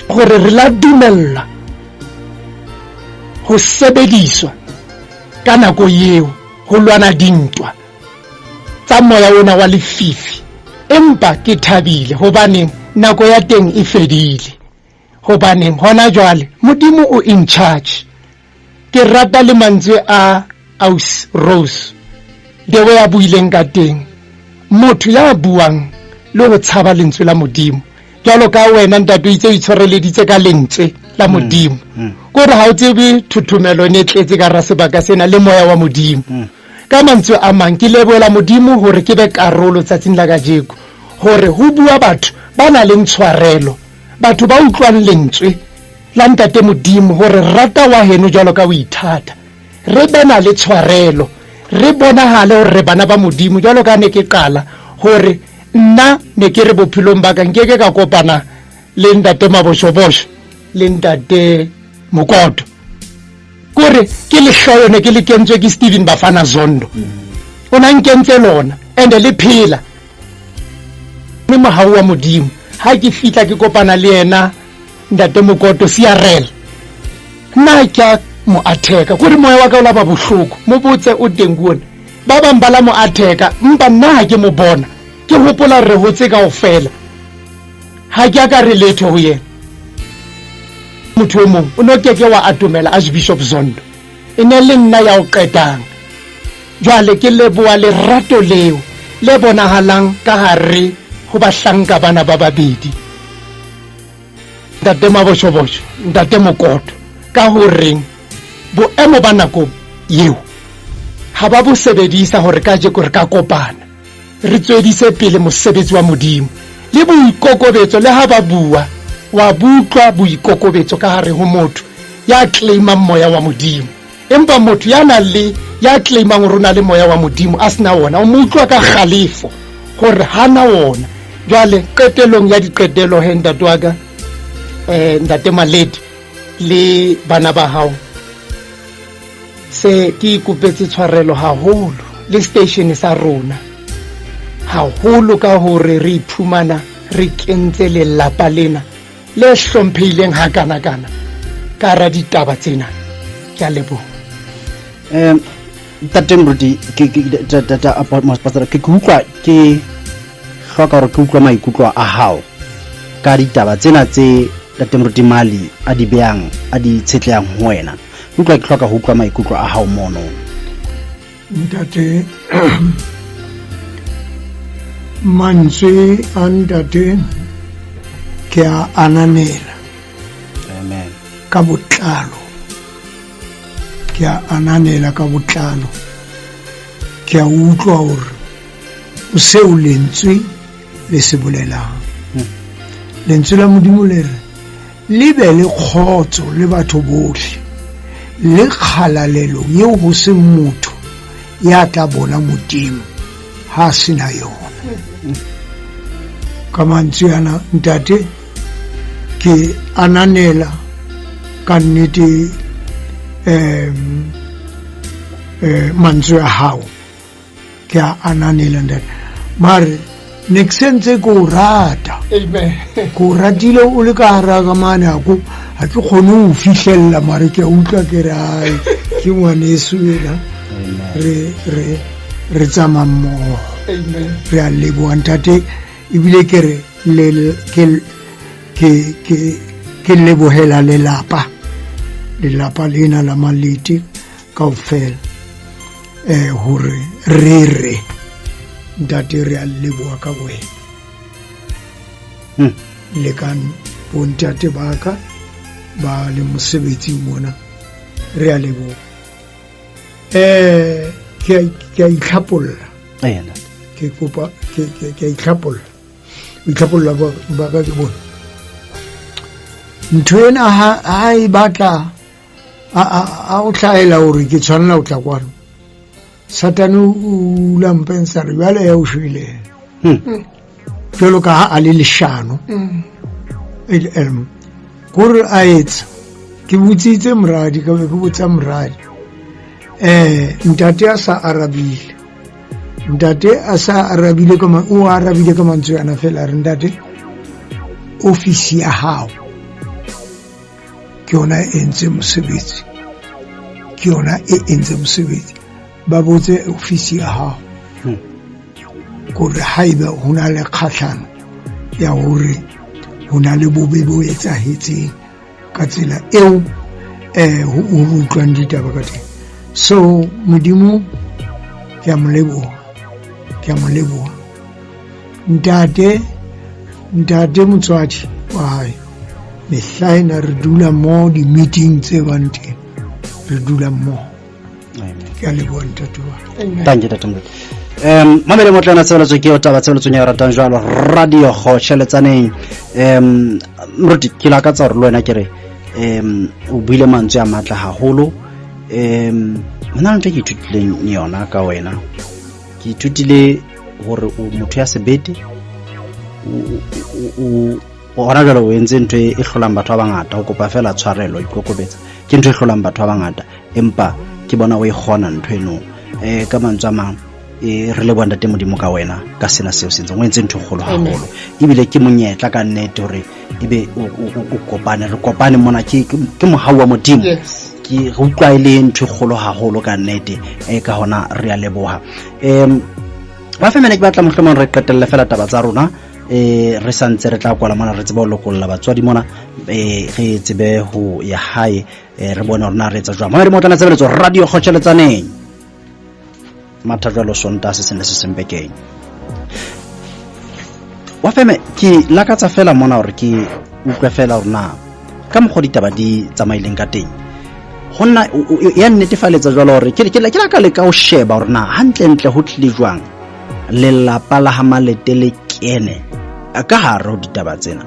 hore re la dumella ho sebediswa ka nako eo ho lwana dintwa tsa moya ona wa lefifi. Empa ke thabile hobane nako ya teng e fedile, hobane hona jwale Modimo o in charge. Ke rata le mantswe a Aus Rose the way a buileng ka teng, motho ya buang le ho tshaba lentswe la Modimo jwalo ka wena ntate o itse o itshwareleditse ka lentswe la Modimo, kore ha o tsebe thothomelo ne tletse ka ra sebaka sena le moya wa Modimo. Ka mantswe a mang, ke lebohela Modimo hore ke be karolo tsatsing la kajeko, hore ho bua batho ba nang le tshwarelo, batho ba utlwang lentswe la ntate Modimo hore rata wa heno jwalo ka o ithata, re be na le tshwarelo, re bonahale hore re bana ba Modimo. Jwalo ka ne ke qala hore nna ne ke re bophelong ba ka nkeke ka kopana le ntate Maboshobosho le ntate Mokoto. Kore ke lehloyo ne ke le kentswe ke Steven Bafana Zondo. O na nkentse lona and le phela. Mme mohau wa Modimo ha ke fihla ke kopana le yena ntate Mokoto CRL. Nna ke a mo atheka kore moya wa ka o laba bohloko mo botse o teng kuone ba bang ba la mo atheka mpa nna ha ke mo bona ke hopola re hotse kaofela ha ke a ka re letho ho yena motho o mong o ne o keke wa atomela Archbishop Zondo e ne le nna ya o qetang jwale ke leboa lerato leo le bonahalang ka hare ho bahlanka bana ba babedi Ntate Maboshobosho, Ntate Mokoto, ka ho reng boemo ba nako yeo ha ba bo sebedisa hore kajeko re ka kopana re tswedise pele mosebetsi wa Modimo le boikokobetso. Le ha ba bua wa butlwa boikokobetso ka hare ho motho ya claimang moya wa Modimo, empa motho ya nang le ya claimang hore o na le moya wa Modimo a sena wona, o mo utlwa ka kgalefo hore hana wona. Jwale qetelong ya diqetelo he ntate wa ka, ntate Maledi le bana ba hao, se ke ikopetse tshwarelo haholo le station sa rona haholo ka hore re iphumana re kentse lelapa lena le hlomphehileng hakanakana ka hara ditaba tsena. Ke a leboha. Ntate Moruti, ke utlwa ke hloka hore ke utlwa maikutlo a hao ka ditaba tsena tse Ntate Moruti Mali a di beyang, a di tshetlehang ho wena. Ke utlwa ke hloka ho utlwa maikutlo a hao mono. Ntate, mantswe a ntate ke a ananela. Amen. Ka botlalo. Ke a ananela ka botlalo. Ke a utlwa hore o seo lentswe le se bolelang. Lentswe la Modimo le re le be le kgotso le batho bohle le kgalalelo eo ho seng motho ya tla bona Modimo ha se na yona. Ka mantswe ana ntate, ke ananela ka nnete mantswe a hao, ke a ananela ntate. Mare ne ke sentse ke o rata. Amen. Ke o ratile o le ka hara ka mane, ha ke kgone ho fihlella, mare ke a utlwa ke re ai ke ngwaneso ena. Re tsamaya mmoho. Amen. Re a leboha ntate, ebile ke re le, ke, ke, ke, ke lebohela lelapa, lelapa lena la Malete kaofela, hore re re ntate re a leboha ka wena. Le ka bontate ba ka ba le mosebetsing mona, re a leboha. Ke a itlhapolla. Ke kopa, ke a itlhapolla. Itlhapolla ba ka ke bona. Ntho ena ha e batla, a o hlahela hore ke tshwanela ho tla kwano. Satane o la mpensa re jwale ya o shwele. Jwalo ka ha a le leshano. Kore a etsa. Ke botsitse moradi, ka be ke botsa moradi. Ntate a sa arabile. Ntate a sa arabile ka o arabile ka mantswe ana fela, re ntate, ofisi ya hao ke yona e entse mosebetsi, ke yona e entse mosebetsi. Ba botse ofisi ya hao kore haeba ho na le kgahlano ya hore ho na le bobe bo etsahetseng ka tsela eo, ho utlwang ditaba ka teng. So Modimo ke a mo leboha, ke a mo leboha. Ntate, ntate motswadi wa hae, mehla ena re dula mo di-meeting tse bang teng, re dula mmoho. Ke a leboha ntate wa. Thank you, Ntate Moruti. Mamele motlana tshebeletso ke o taba tshebeletsong ya ratang jwalo radio go tšheletsaneng. Moruti, ke lakatsa hore le wena ke re, o buile mantswe a matla haholo. Hona le ntho e ke ithutileng yona ka wena. Ke ithutile hore o motho ya sebete, Hona jwale o entse ntho e hlolang batho ba bangata, o kopa fela tshwarelo, ikokobetsa. Ke ntho e hlolang batho ba bangata, empa ke bona o e kgona ntho eno. Ka mantswe a mang, re leboha Ntate Modimo ka wena ka sena seo se entseng. O entse ntho e kgolo haholo, ebile ke monyetla ka nnete hore ebe o kopane, re kopane mona, ke mohau wa Modimo. Ke re utlwa e le ntho e kgolo haholo ka nnete, ka hona re a leboha. Ba femene ke batla mohlomong re qetelle fela taba tsa rona, re santse re tla kwala mona, re tsebe ho lokolla batswadi mona, re tsebe ho ya hae, re bone hore na re etsa jwang. Mamedi Motlana, tshebeletso Radio Kgotjheletsaneng, matha jwalo Sontaha se seng le se seng bekeng. Wa feme, ke lakatsa fela mona hore ke utlwe fela hore na ka mokgwa ditaba di tsamaileng ka teng. Ho nna ya nnetefaletsa jwalo hore ke la ka leka ho sheba hore na hantlentle ho tlile jwang lelapa la ha Malete le kene ka hare ho ditaba tsena.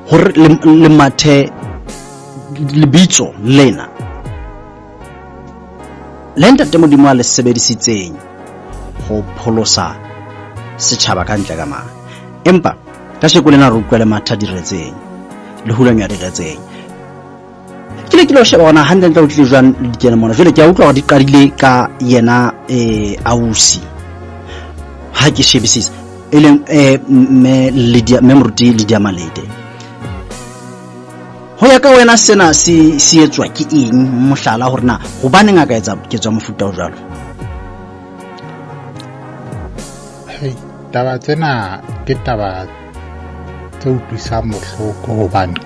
Hore le mathe lebitso lena le Ntate Modimo a le sebedisitseng ho pholosa setjhaba ka ntle ka mane. Empa ka sheko lena re utlwa le matha diretseng, le hulanywa diretseng. Ke ne ke lo sheba hona hantle ntle ho tlile jwang le dikene mona. Jwale ke a utlwa hore di qadile ka yena ausi. Ha ke shebisisa, e leng mme Lydia, mme Moruti Lydia Malete. Ho ya ka wena sena se etswa ke eng, mohlala hore na hobaneng a ka etsa ketso ya mofuta o jwalo? Hey, taba tsena ke taba tse utlwisang bohloko hobane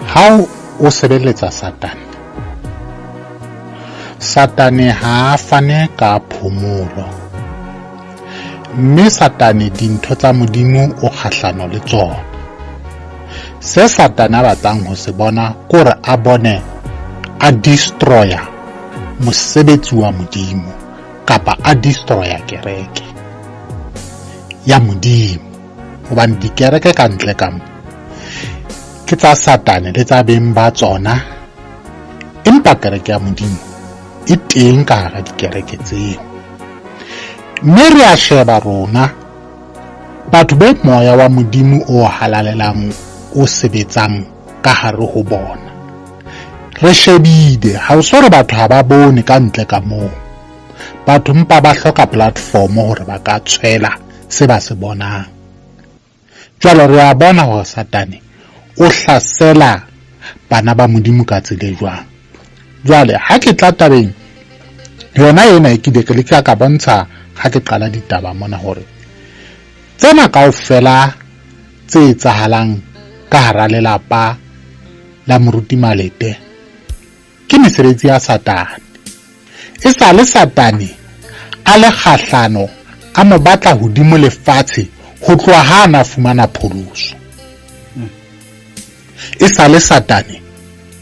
ha o sebeletsa Satane, Satane ha a fane ka phomolo, mme Satane dintho tsa Modimo o kgahlano le tsona. Se Satane a batlang ho se bona ke hore a bone a destroya mosebetsi wa Modimo kapa a destroya kereke ya Modimo, hobane dikereke ka ntle ka mo ke tsa Satane le tsa beng ba tsona, empa kereke ya Modimo e teng ka hara dikereke tseo. Mme re a sheba rona batho be moya wa Modimo o halalelang o sebetsang ka hare ho bona. Re shebile, ha o so re batho ha ba bone ka ntle ka moo. Batho mpa ba hloka platform hore ba ka tshwela se ba se bonang. Jwale re a bona hore Satane o hlasela bana ba Modimo ka tsela e jwang. Jwale ha ke tla tabeng yona ena e ke ile ke leka ka bontsha ha ke qala ditaba mona hore tsena kaofela tse etsahalang ka hara lelapa la Moruti Malete ke mesebetsi ya Satane. E sa le Satane a le kgahlano, a mo batla hodimo lefatshe ho tloha ha a na fumana pholoso. E sa le Satane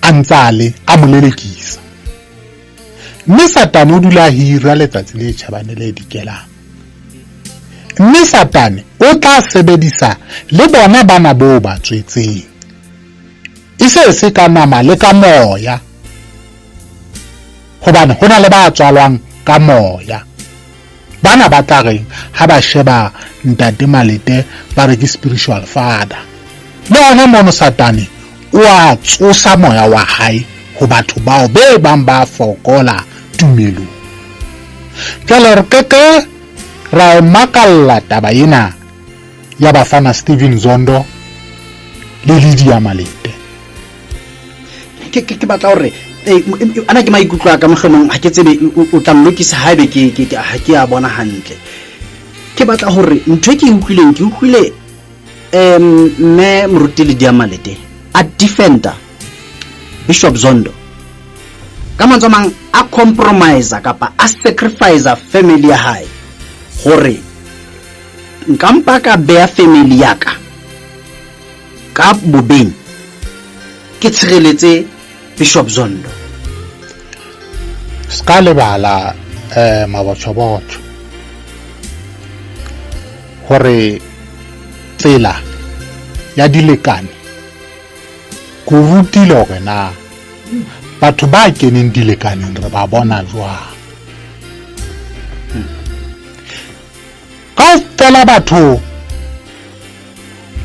a ntse a le a mo lelekisa. Mme Satane o dula a hira letsatsi le tjhabane le dikelang. Mme Satane o tla sebedisa le bona bana boo ba tswetseng. E se se ka nama le ka moya, hobane ho na le ba tswalwang ka moya. Bana ba tla reng ha ba sheba Ntate Malete ba re ke spiritual father. Le hona mono Satane o a tsosa moya wa hae ho batho bao be bang ba fokola tumelong. Jwale re keke ra e makalla taba ena ya bafana Steven Zondo le Lydia Malete. Ke batla hore ana ke maikutlo a ka, mohlomong ha ke tsebe o tla nlokisa haebe ke ha ke a bona hantle. Ke batla hore ntho e ke e utlwileng, ke utlwile mme Moruti Lydia Malete a defender Bishop Zondo ka mantswe a mang, a compromise kapa a sacrifice family ya hae hore nka mpa ka beha family ya ka ka bobeng ke tshireletse Bishop Zondo. Ska lebala mabotjhobotjho hore tsela ya dilekane ko rutile hore na batho ba keneng dilekaneng re ba bona jwang. Kaofela batho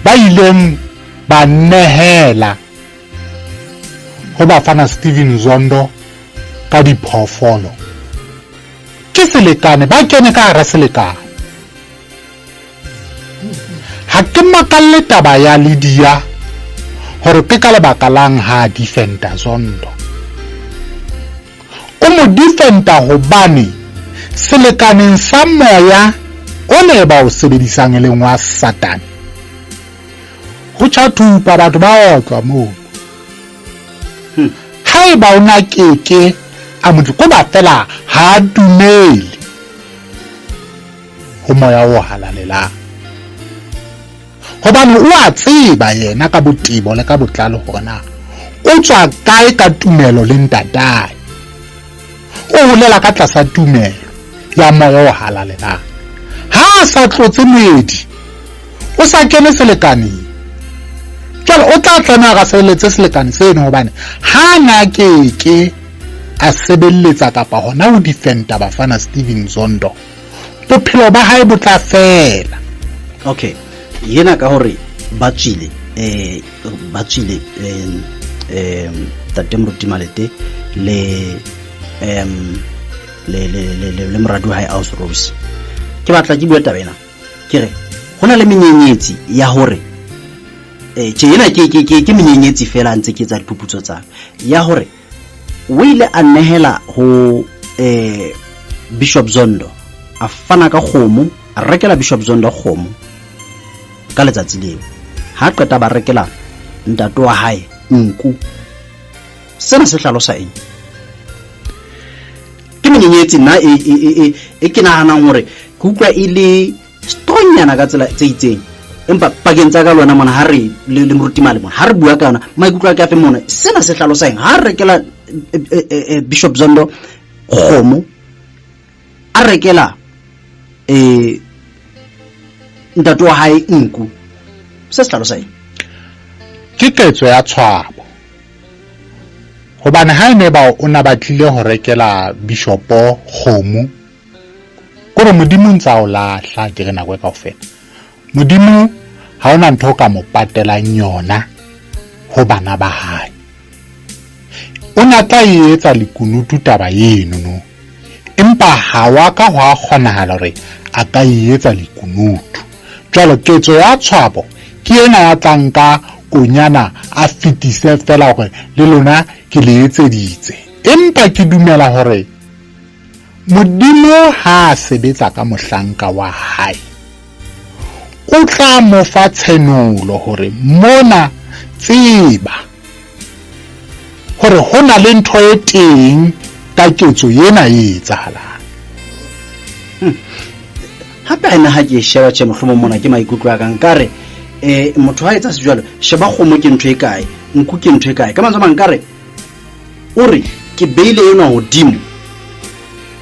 ba ileng ba nehela ho Bafana Steven Zondo ka diphoofolo ke selekane, ba kene ka hara selekane. Ha ke makalle taba ya Lydia hore ke ka lebaka lang ha a defenda Zondo. O mo defenda hobane selekaneng sa moya o ne ba o sebedisang e leng wa Satane, ho tjha thupa batho ba otlwa moo. Haeba o na keke a motho ko ba fela ha a dumele ho moya o halalelang, hobane o a tseba yena ka botebo le ka botlalo hore na o tswa kae ka tumelo le ntatae. O holela ka tlasa tumelo ya moya o halalelang. Ha a sa tlotse moedi, o sa kene selekaneng. Jwale o tla tlameha hore a sebeletse selekane seno, hobane ha na keke a sebelletsa kapa hona ho defenda Bafana Steven Zondo, bophelo ba hae bo tla fela. Okay, yena ka hore ba tswile Tate Moruti Malete le le moradi wa hae Aus Rose. Ke batla ke bua taba ena, ke re ho na le menyenyetsi ya hore tje ena ke menyenyetsi fela ntse ke etsa diphuputso tsa ya hore o ile a nehela ho Bishop Zondo, a fana ka kgomo, a rekela Bishop Zondo kgomo ka letsatsi leo. Ha qeta ba rekela ntate wa hae nku. Sena se hlalosa eng? Ke menyenyetsi nna e ke nahanang hore ke utlwa e le strongnyana ka tsela tse itseng, empa pakeng tsa ka le wena mona ha re le moruti Male mona ha re bua ka yona, maikutlo a ke afe mona? Sena se hlalosa eng? Ha rekela Bishop Zondo kgomo, a rekela ntate wa hae nku, se se hlalosa eng? Ke ketso ya tshwabo, hobane ha ene ba o na batlile ho rekela bishopo kgomo, kore Modimo ntsa o lahla ke re nako e kaofela. Modimo ha ona ntho o ka mo patelang yona ho bana ba hae. O na tla e etsa lekunutu taba eno no, empa ha wa ka hwa kgonahala hore a ka e etsa lekunutu. Jwale ketso ya tshwabo ke ena ya tla nka konyana a fetise fela hore le lona ke le etseditse. Empa ke dumela hore Modimo ha a sebetsa ka mohlanka wa hae, o tla mo fa tshenolo hore mona tseba hore ho na le ntho e teng ka ketso ena e etsahalang. Hape ha ena ha ke sheba tjhe, mohlomong mona ke maikutlo a ka, nkare motho ha etsa sejwalo, sheba kgomo ke ntho e kae, nku ke ntho e kae. Ka mantswe a mang nkare o re ke beile enwa hodimo,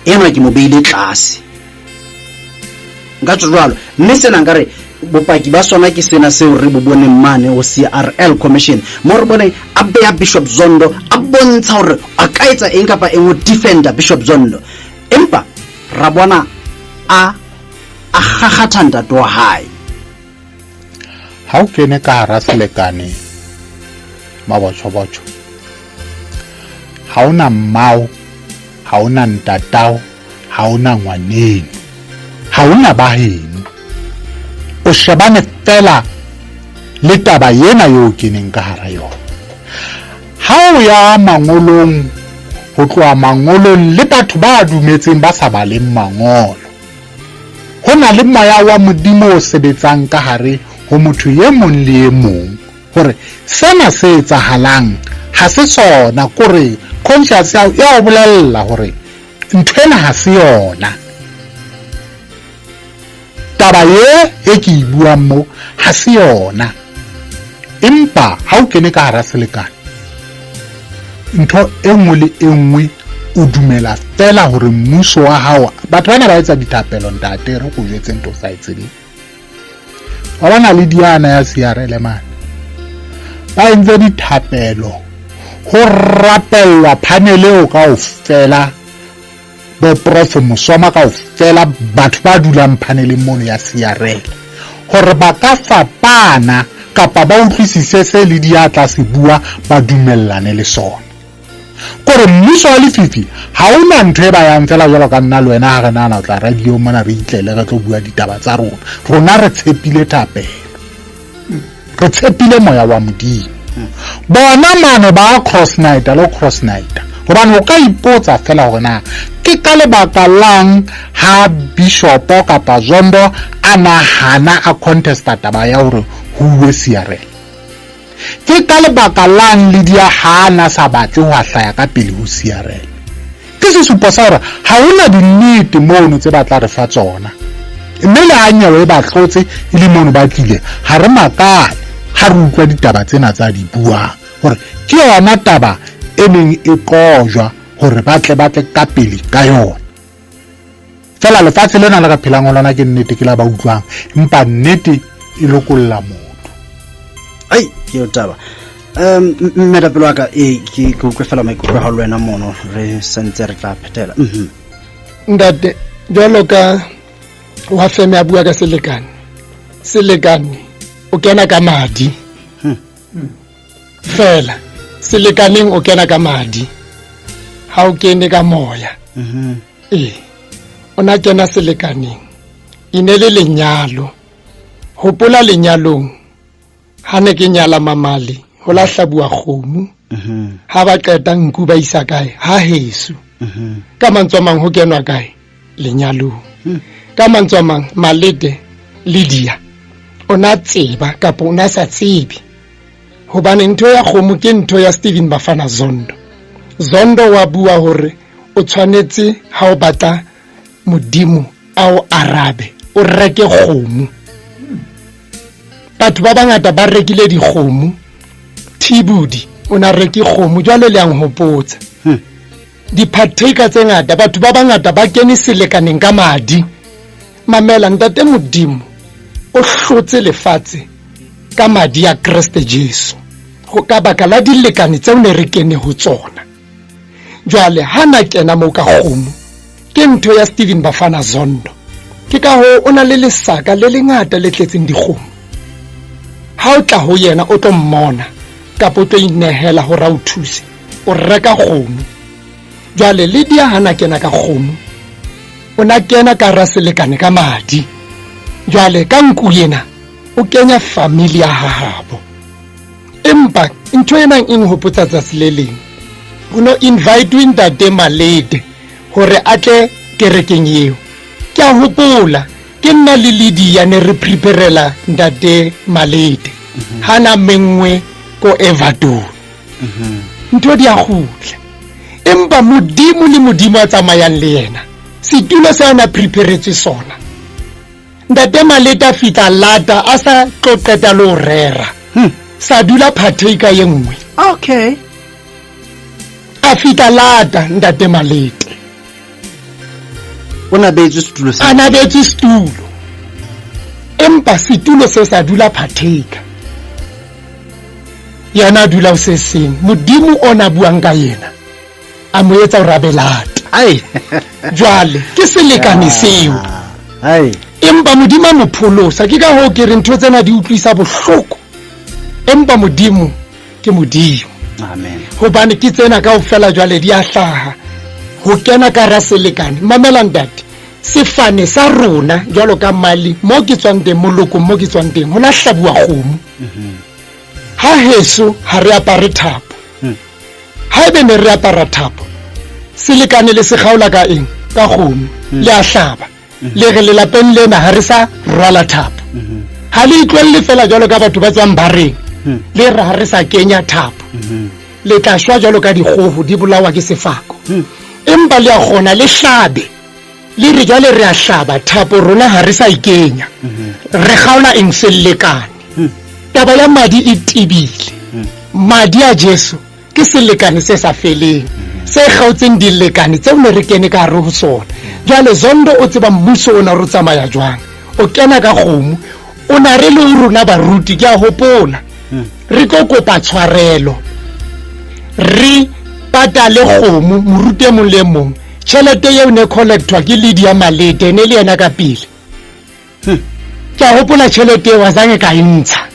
enwa ke mo beile tlase. Nka tsho jwalo, mme sena nkare bopaki ba sona ke sena seo re bo boneng mane ho CRL Commission, mo re boneng a beya Bishop Zondo, a bontsha hore a ka etsa eng kapa eng ho defender Bishop Zondo, empa ra bona a kgakgatha ntate wa hae. Ha o kene ka hara selekane mabotjhobotjho, ha ona mmao, ha ona ntatao, ha ona ngwaneno, ha ona ba heno, o shebane fela le taba ena eo keneng ka hara yona. Ha o ya mangolong, ho tloha mangolong le batho ba dumetseng ba sa baleng mangolo, ho na le moya wa Modimo o sebetsang ka hare ho motho e mong le e mong hore sena se etsahalang ha se sona, kore conscience ya hao e o bolella hore ntho ena ha se yona. Taba e ke e buang mo ha se yona. Empa ha o kene ka hara selekane, ntho e nngwe le e nngwe o dumela fela hore mmuso wa hao, batho bana ba etsa dithapelo ntate, re go jwetse ntho o sa e tsebeng. Wa bona le Diana ya CRL mane, ba entse dithapelo ho rapellwa panel eo kaofela. Bo Prof Mosoma kaofela batho ba dulang paneleng mono ya CRL hore ba ka fapana kapa ba utlwisise se Lydia a tla se bua, ba dumellane le sona. Kore mmuso wa lefifi ha o na ntho e ba yang fela jwalo ka nna le wena ha re nahana o tla radio mona re itlele re tlo bua ditaba tsa rona. Rona re tshepile thapelo, re tshepile moya wa Modimo. Bona mane ba cross night le cross night, hobane o ka ipotsa fela hore na ke ka lebaka lang ha Bishopo kapa Zondo a nahana a contesta taba ya hore ho uwe CRL. Ke ka lebaka lang Lydia ha a na sa batle ho hlaya ka pele ho CRL. Ke sesupo sa hore ha hona dinnete mono tse ba tla re fa tsona. Mme le ha nyewe e ba hlotse e le mono ba tlile, ha re makale ha re utlwa ditaba tsena tsa di buang hore ke yona taba e neng e qojwa hore ba tle ba tle ka pele ka yona. Fela lefatshe lena le re phelang ho lona ke nnete ke la ba utlwang, empa nnete e lokolla motho. Ai, ke yo taba. Mmetapele wa ka, e ke utlwe fela maikutlo ha le wena mono re sentse re tla phethela. Ntate, jwalo ka wa feme a bua ka selekane, selekane o kena ka madi. Fela selekaneng o kena ka madi, ha o kene ka moya. Ee, o na kena selekaneng e ne le lenyalo. Hopola lenyalong ha ne ke nyala mamali ho la hlabuwa kgomo, ha ba qeta nku ba isa kae? Ha heso. Ka mantswe a mang ho kenwa kae? Lenyalong. Ka mantswe a mang Malete Lydia o na tseba kapa o na sa tsebe, hobane ntho ya kgomo ke ntho ya Stephen Bafana Zondo. Zondo wa bua hore o tshwanetse ha o batla Modimo a o arabe o reke kgomo. Batho ba bangata ba rekile dikgomo. Thibudi o na reke kgomo, jwale le yang hopotsa. Di-partaker tse ngata, batho ba bangata ba kene selekaneng ka madi. Mamela, ntate Modimo o hlotse lefatshe ka madi a Kreste Jesu, ho ka baka la dilekane tseo ne re kene ho tsona. Jwale ha na kena moo ka kgomo, ke ntho ya Stephen Bafana Zondo. Ke ka hoo o na le lesaka le lengata le tletseng dikgomo. Ha o tla ho yena o tlo mmona kapa o tlo inehela hore a o thuse, o reka kgomo. Jwale Lydia ha na kena ka kgomo, o na kena ka hara selekane ka madi. Jwale ka nku ena o kenya family ya hahabo. Empa ntho ena e nhopotsa tsatsi le leng o no invite ntate Malete hore a tle kerekeng eo. Ke a hopola ke nna le Lydia ne re preparela ntate Malete ha na menngwe ko Everton. Ntho di a kgutla. Empa Modimo le Modimo a tsamayang le yena, setulo se ana preparetswe sona. Ntate Malete a fihla lata a sa tlo qeta le ho rera. Sa dula partaker ye nngwe. Okay. A fihla lata ntate Malete. O na beetswe setulo se. A na beetswe setulo. Empa setulo se sa dula partaker. Yena a dula ho se seng. Modimo o na buang ka yena a mo etsa hore a be lata. Ai. Jwale ke selekane seo. Ai. Empa Modimo a mo pholosa. Ke ka hoo ke re ntho tsena di utlwisa bohloko. Empa Modimo ke Modimo. Amen. Hobane ke tsena kaofela jwale di a hlaha ho kena ka hara selekane. Mamela ntate, sefane sa rona jwalo ka mali mo ke tswang teng, molokong mo ke tswang teng, ho la hlabuwa kgomo. Ha heso ha re apare thapo. Haebe ne re apara thapo, selekane le se kgaola ka eng? Ka kgomo. Le a hlaba. Le re lelapeng lena ha re sa rwala thapo. Ha le itlwelle fela jwalo ka batho ba tswang bareng. Le re ha re sa kenya thapo. Le tla shwa jwalo ka dikgoho di bolawa ke sefako. Empa le a kgona le hlabe. Le re jwale re a hlaba thapo rona ha re sa ikenya. Re kgaola eng? Selekane. Taba ya madi e tebile. Madi a Jesu ke selekane se sa feleng, se kgaotseng dilekane tseo ne re kene ka hare ho sona. Jwale Zondo o tseba mmuso ona re tsamaya jwang. O kena ka kgomo. O na re le ho rona baruti, ke a hopola. Re tlo kopa tshwarelo. Re patale kgomo, moruti e mong le e mong. Tšhelete yeo ne collectwa ke Lydia Malete, ne le yena ka pele. Ke a gopola tšhelete eo azange ka e ntsha.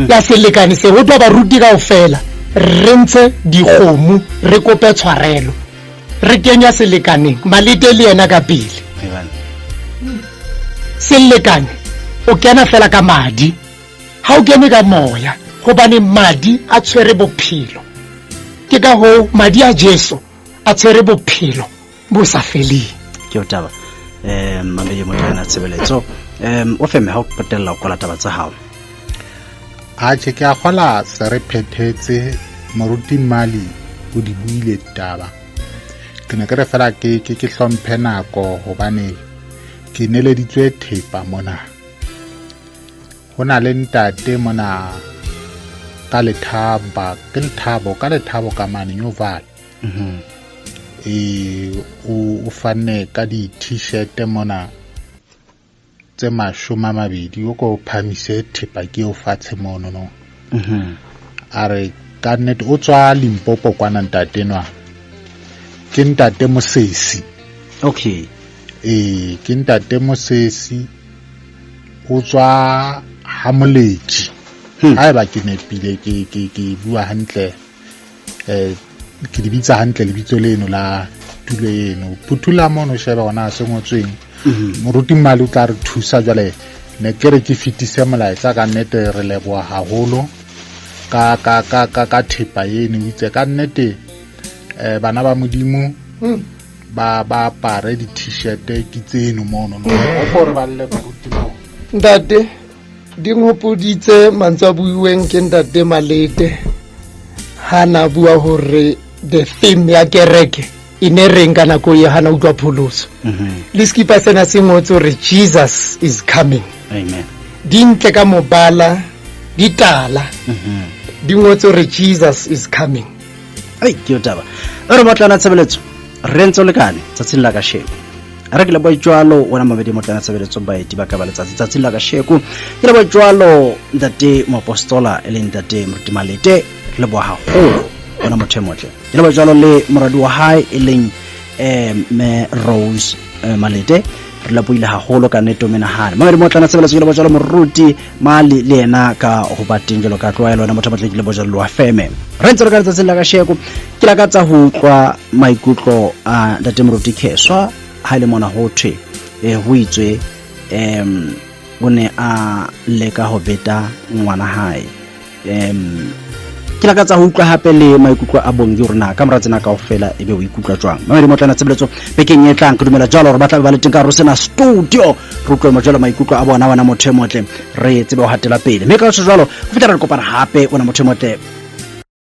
Ya selekane se go twa baruti kaofela re ntshe dikgomo re kope tshwarelo. Re kenya selekaneng, Malete le yena ka pele. Selekane o kena fela ka madi, ga o kene ka moya, gobane madi a tshwere bophelo. Ke ka hoo madi a Jesu a tshwere bophelo bo sa feleng. Ke o taba mamedi motho tshebeletso o feme ha o qetella o kwala taba tsa hao. Atjhe, ke a kgola se re phethetse. Moruti Mali o di buile ditaba. Ke ne ke re fela ke ke ke hlomphe nako hobane ke neleditswe thepa mona. Ho na le ntate mona ka Lethaba, ke Lethabo, ka Lethabo ka mane New Val. E o fanne ka di t-shirt mona tse 20, o ko phamise thepa ke o fatshe mono no. A re ka nnete o tswa Limpopo kwana ntate nwa. Ke ntate Mosesi. Okay. Ee, ke ntate Mosesi. O tswa ha Moletši. Haeba ke nepile ke ke ke bua hantle, ke di bitsa hantle lebitso leno la tulo eno. Phuthula mono shebe hona se ngotsweng. Moruti Mmali o tla re thusa jwale. Ne ke re ke fetise molaetsa ka nnete, re leboha haholo ka ka ka ka ka thepa eno. O itse ka nnete bana ba Modimo ba ba apare di t-shirt ke tseno mono no. O gore ba lle moruti mo. Ntate, di nghopoditse mantswe a buiweng ke ntate Malete ha na bua hore the theme ya kereke e ne reng ka nako e hana utlwa pholoso. Le skipa sena se ngotse hore Jesus is coming. Amen. Di ntle ka mobala, di tala. Di ngotse hore Jesus is coming. Ai, ke taba. Re motlana tshebeletso. Re ntse lekane tsatsing la kasheko. Re ke leboha jwalo wena mamedi motlana tshebeletso baeti ba ka ba letsatsi tsatsing la kasheko. Ke leboha jwalo ntate moapostola e leng ntate Moruti Malete, re leboha haholo wena motho e motle. Ke leboha jwalo le moradi wa hae e leng mme Rose Malete, re lebohile haholo ka nnete o menahane. Mamedi motlana tshebeletso ke leboha jwalo moruti Mali le yena ka ho ba teng jwalo ka tlwaelo wena motho motle ke leboha jwalo wa feme. Re ntse re ka letsatsing la kasheko ke lakatsa ho utlwa maikutlo a ntate Moruti Kheswa ha ile mona ho thwe ho itswe o ne a leka ho beta ngwana hae. Ke lakatsa ho utlwa hape le maikutlo a Bongi hore na ka mora tsena kaofela ebe o ikutlwa jwang. Mamedi motlana tshebeletso bekeng e tlang ke dumela jwalo hore ba tla be ba le teng ka hare ho sena studio, re utlwe jwalo maikutlo a bona wena motho e motle, re tsebe ho hatela pele. Mme ka ho jwalo ho fihlela re kopana hape wena motho e motle.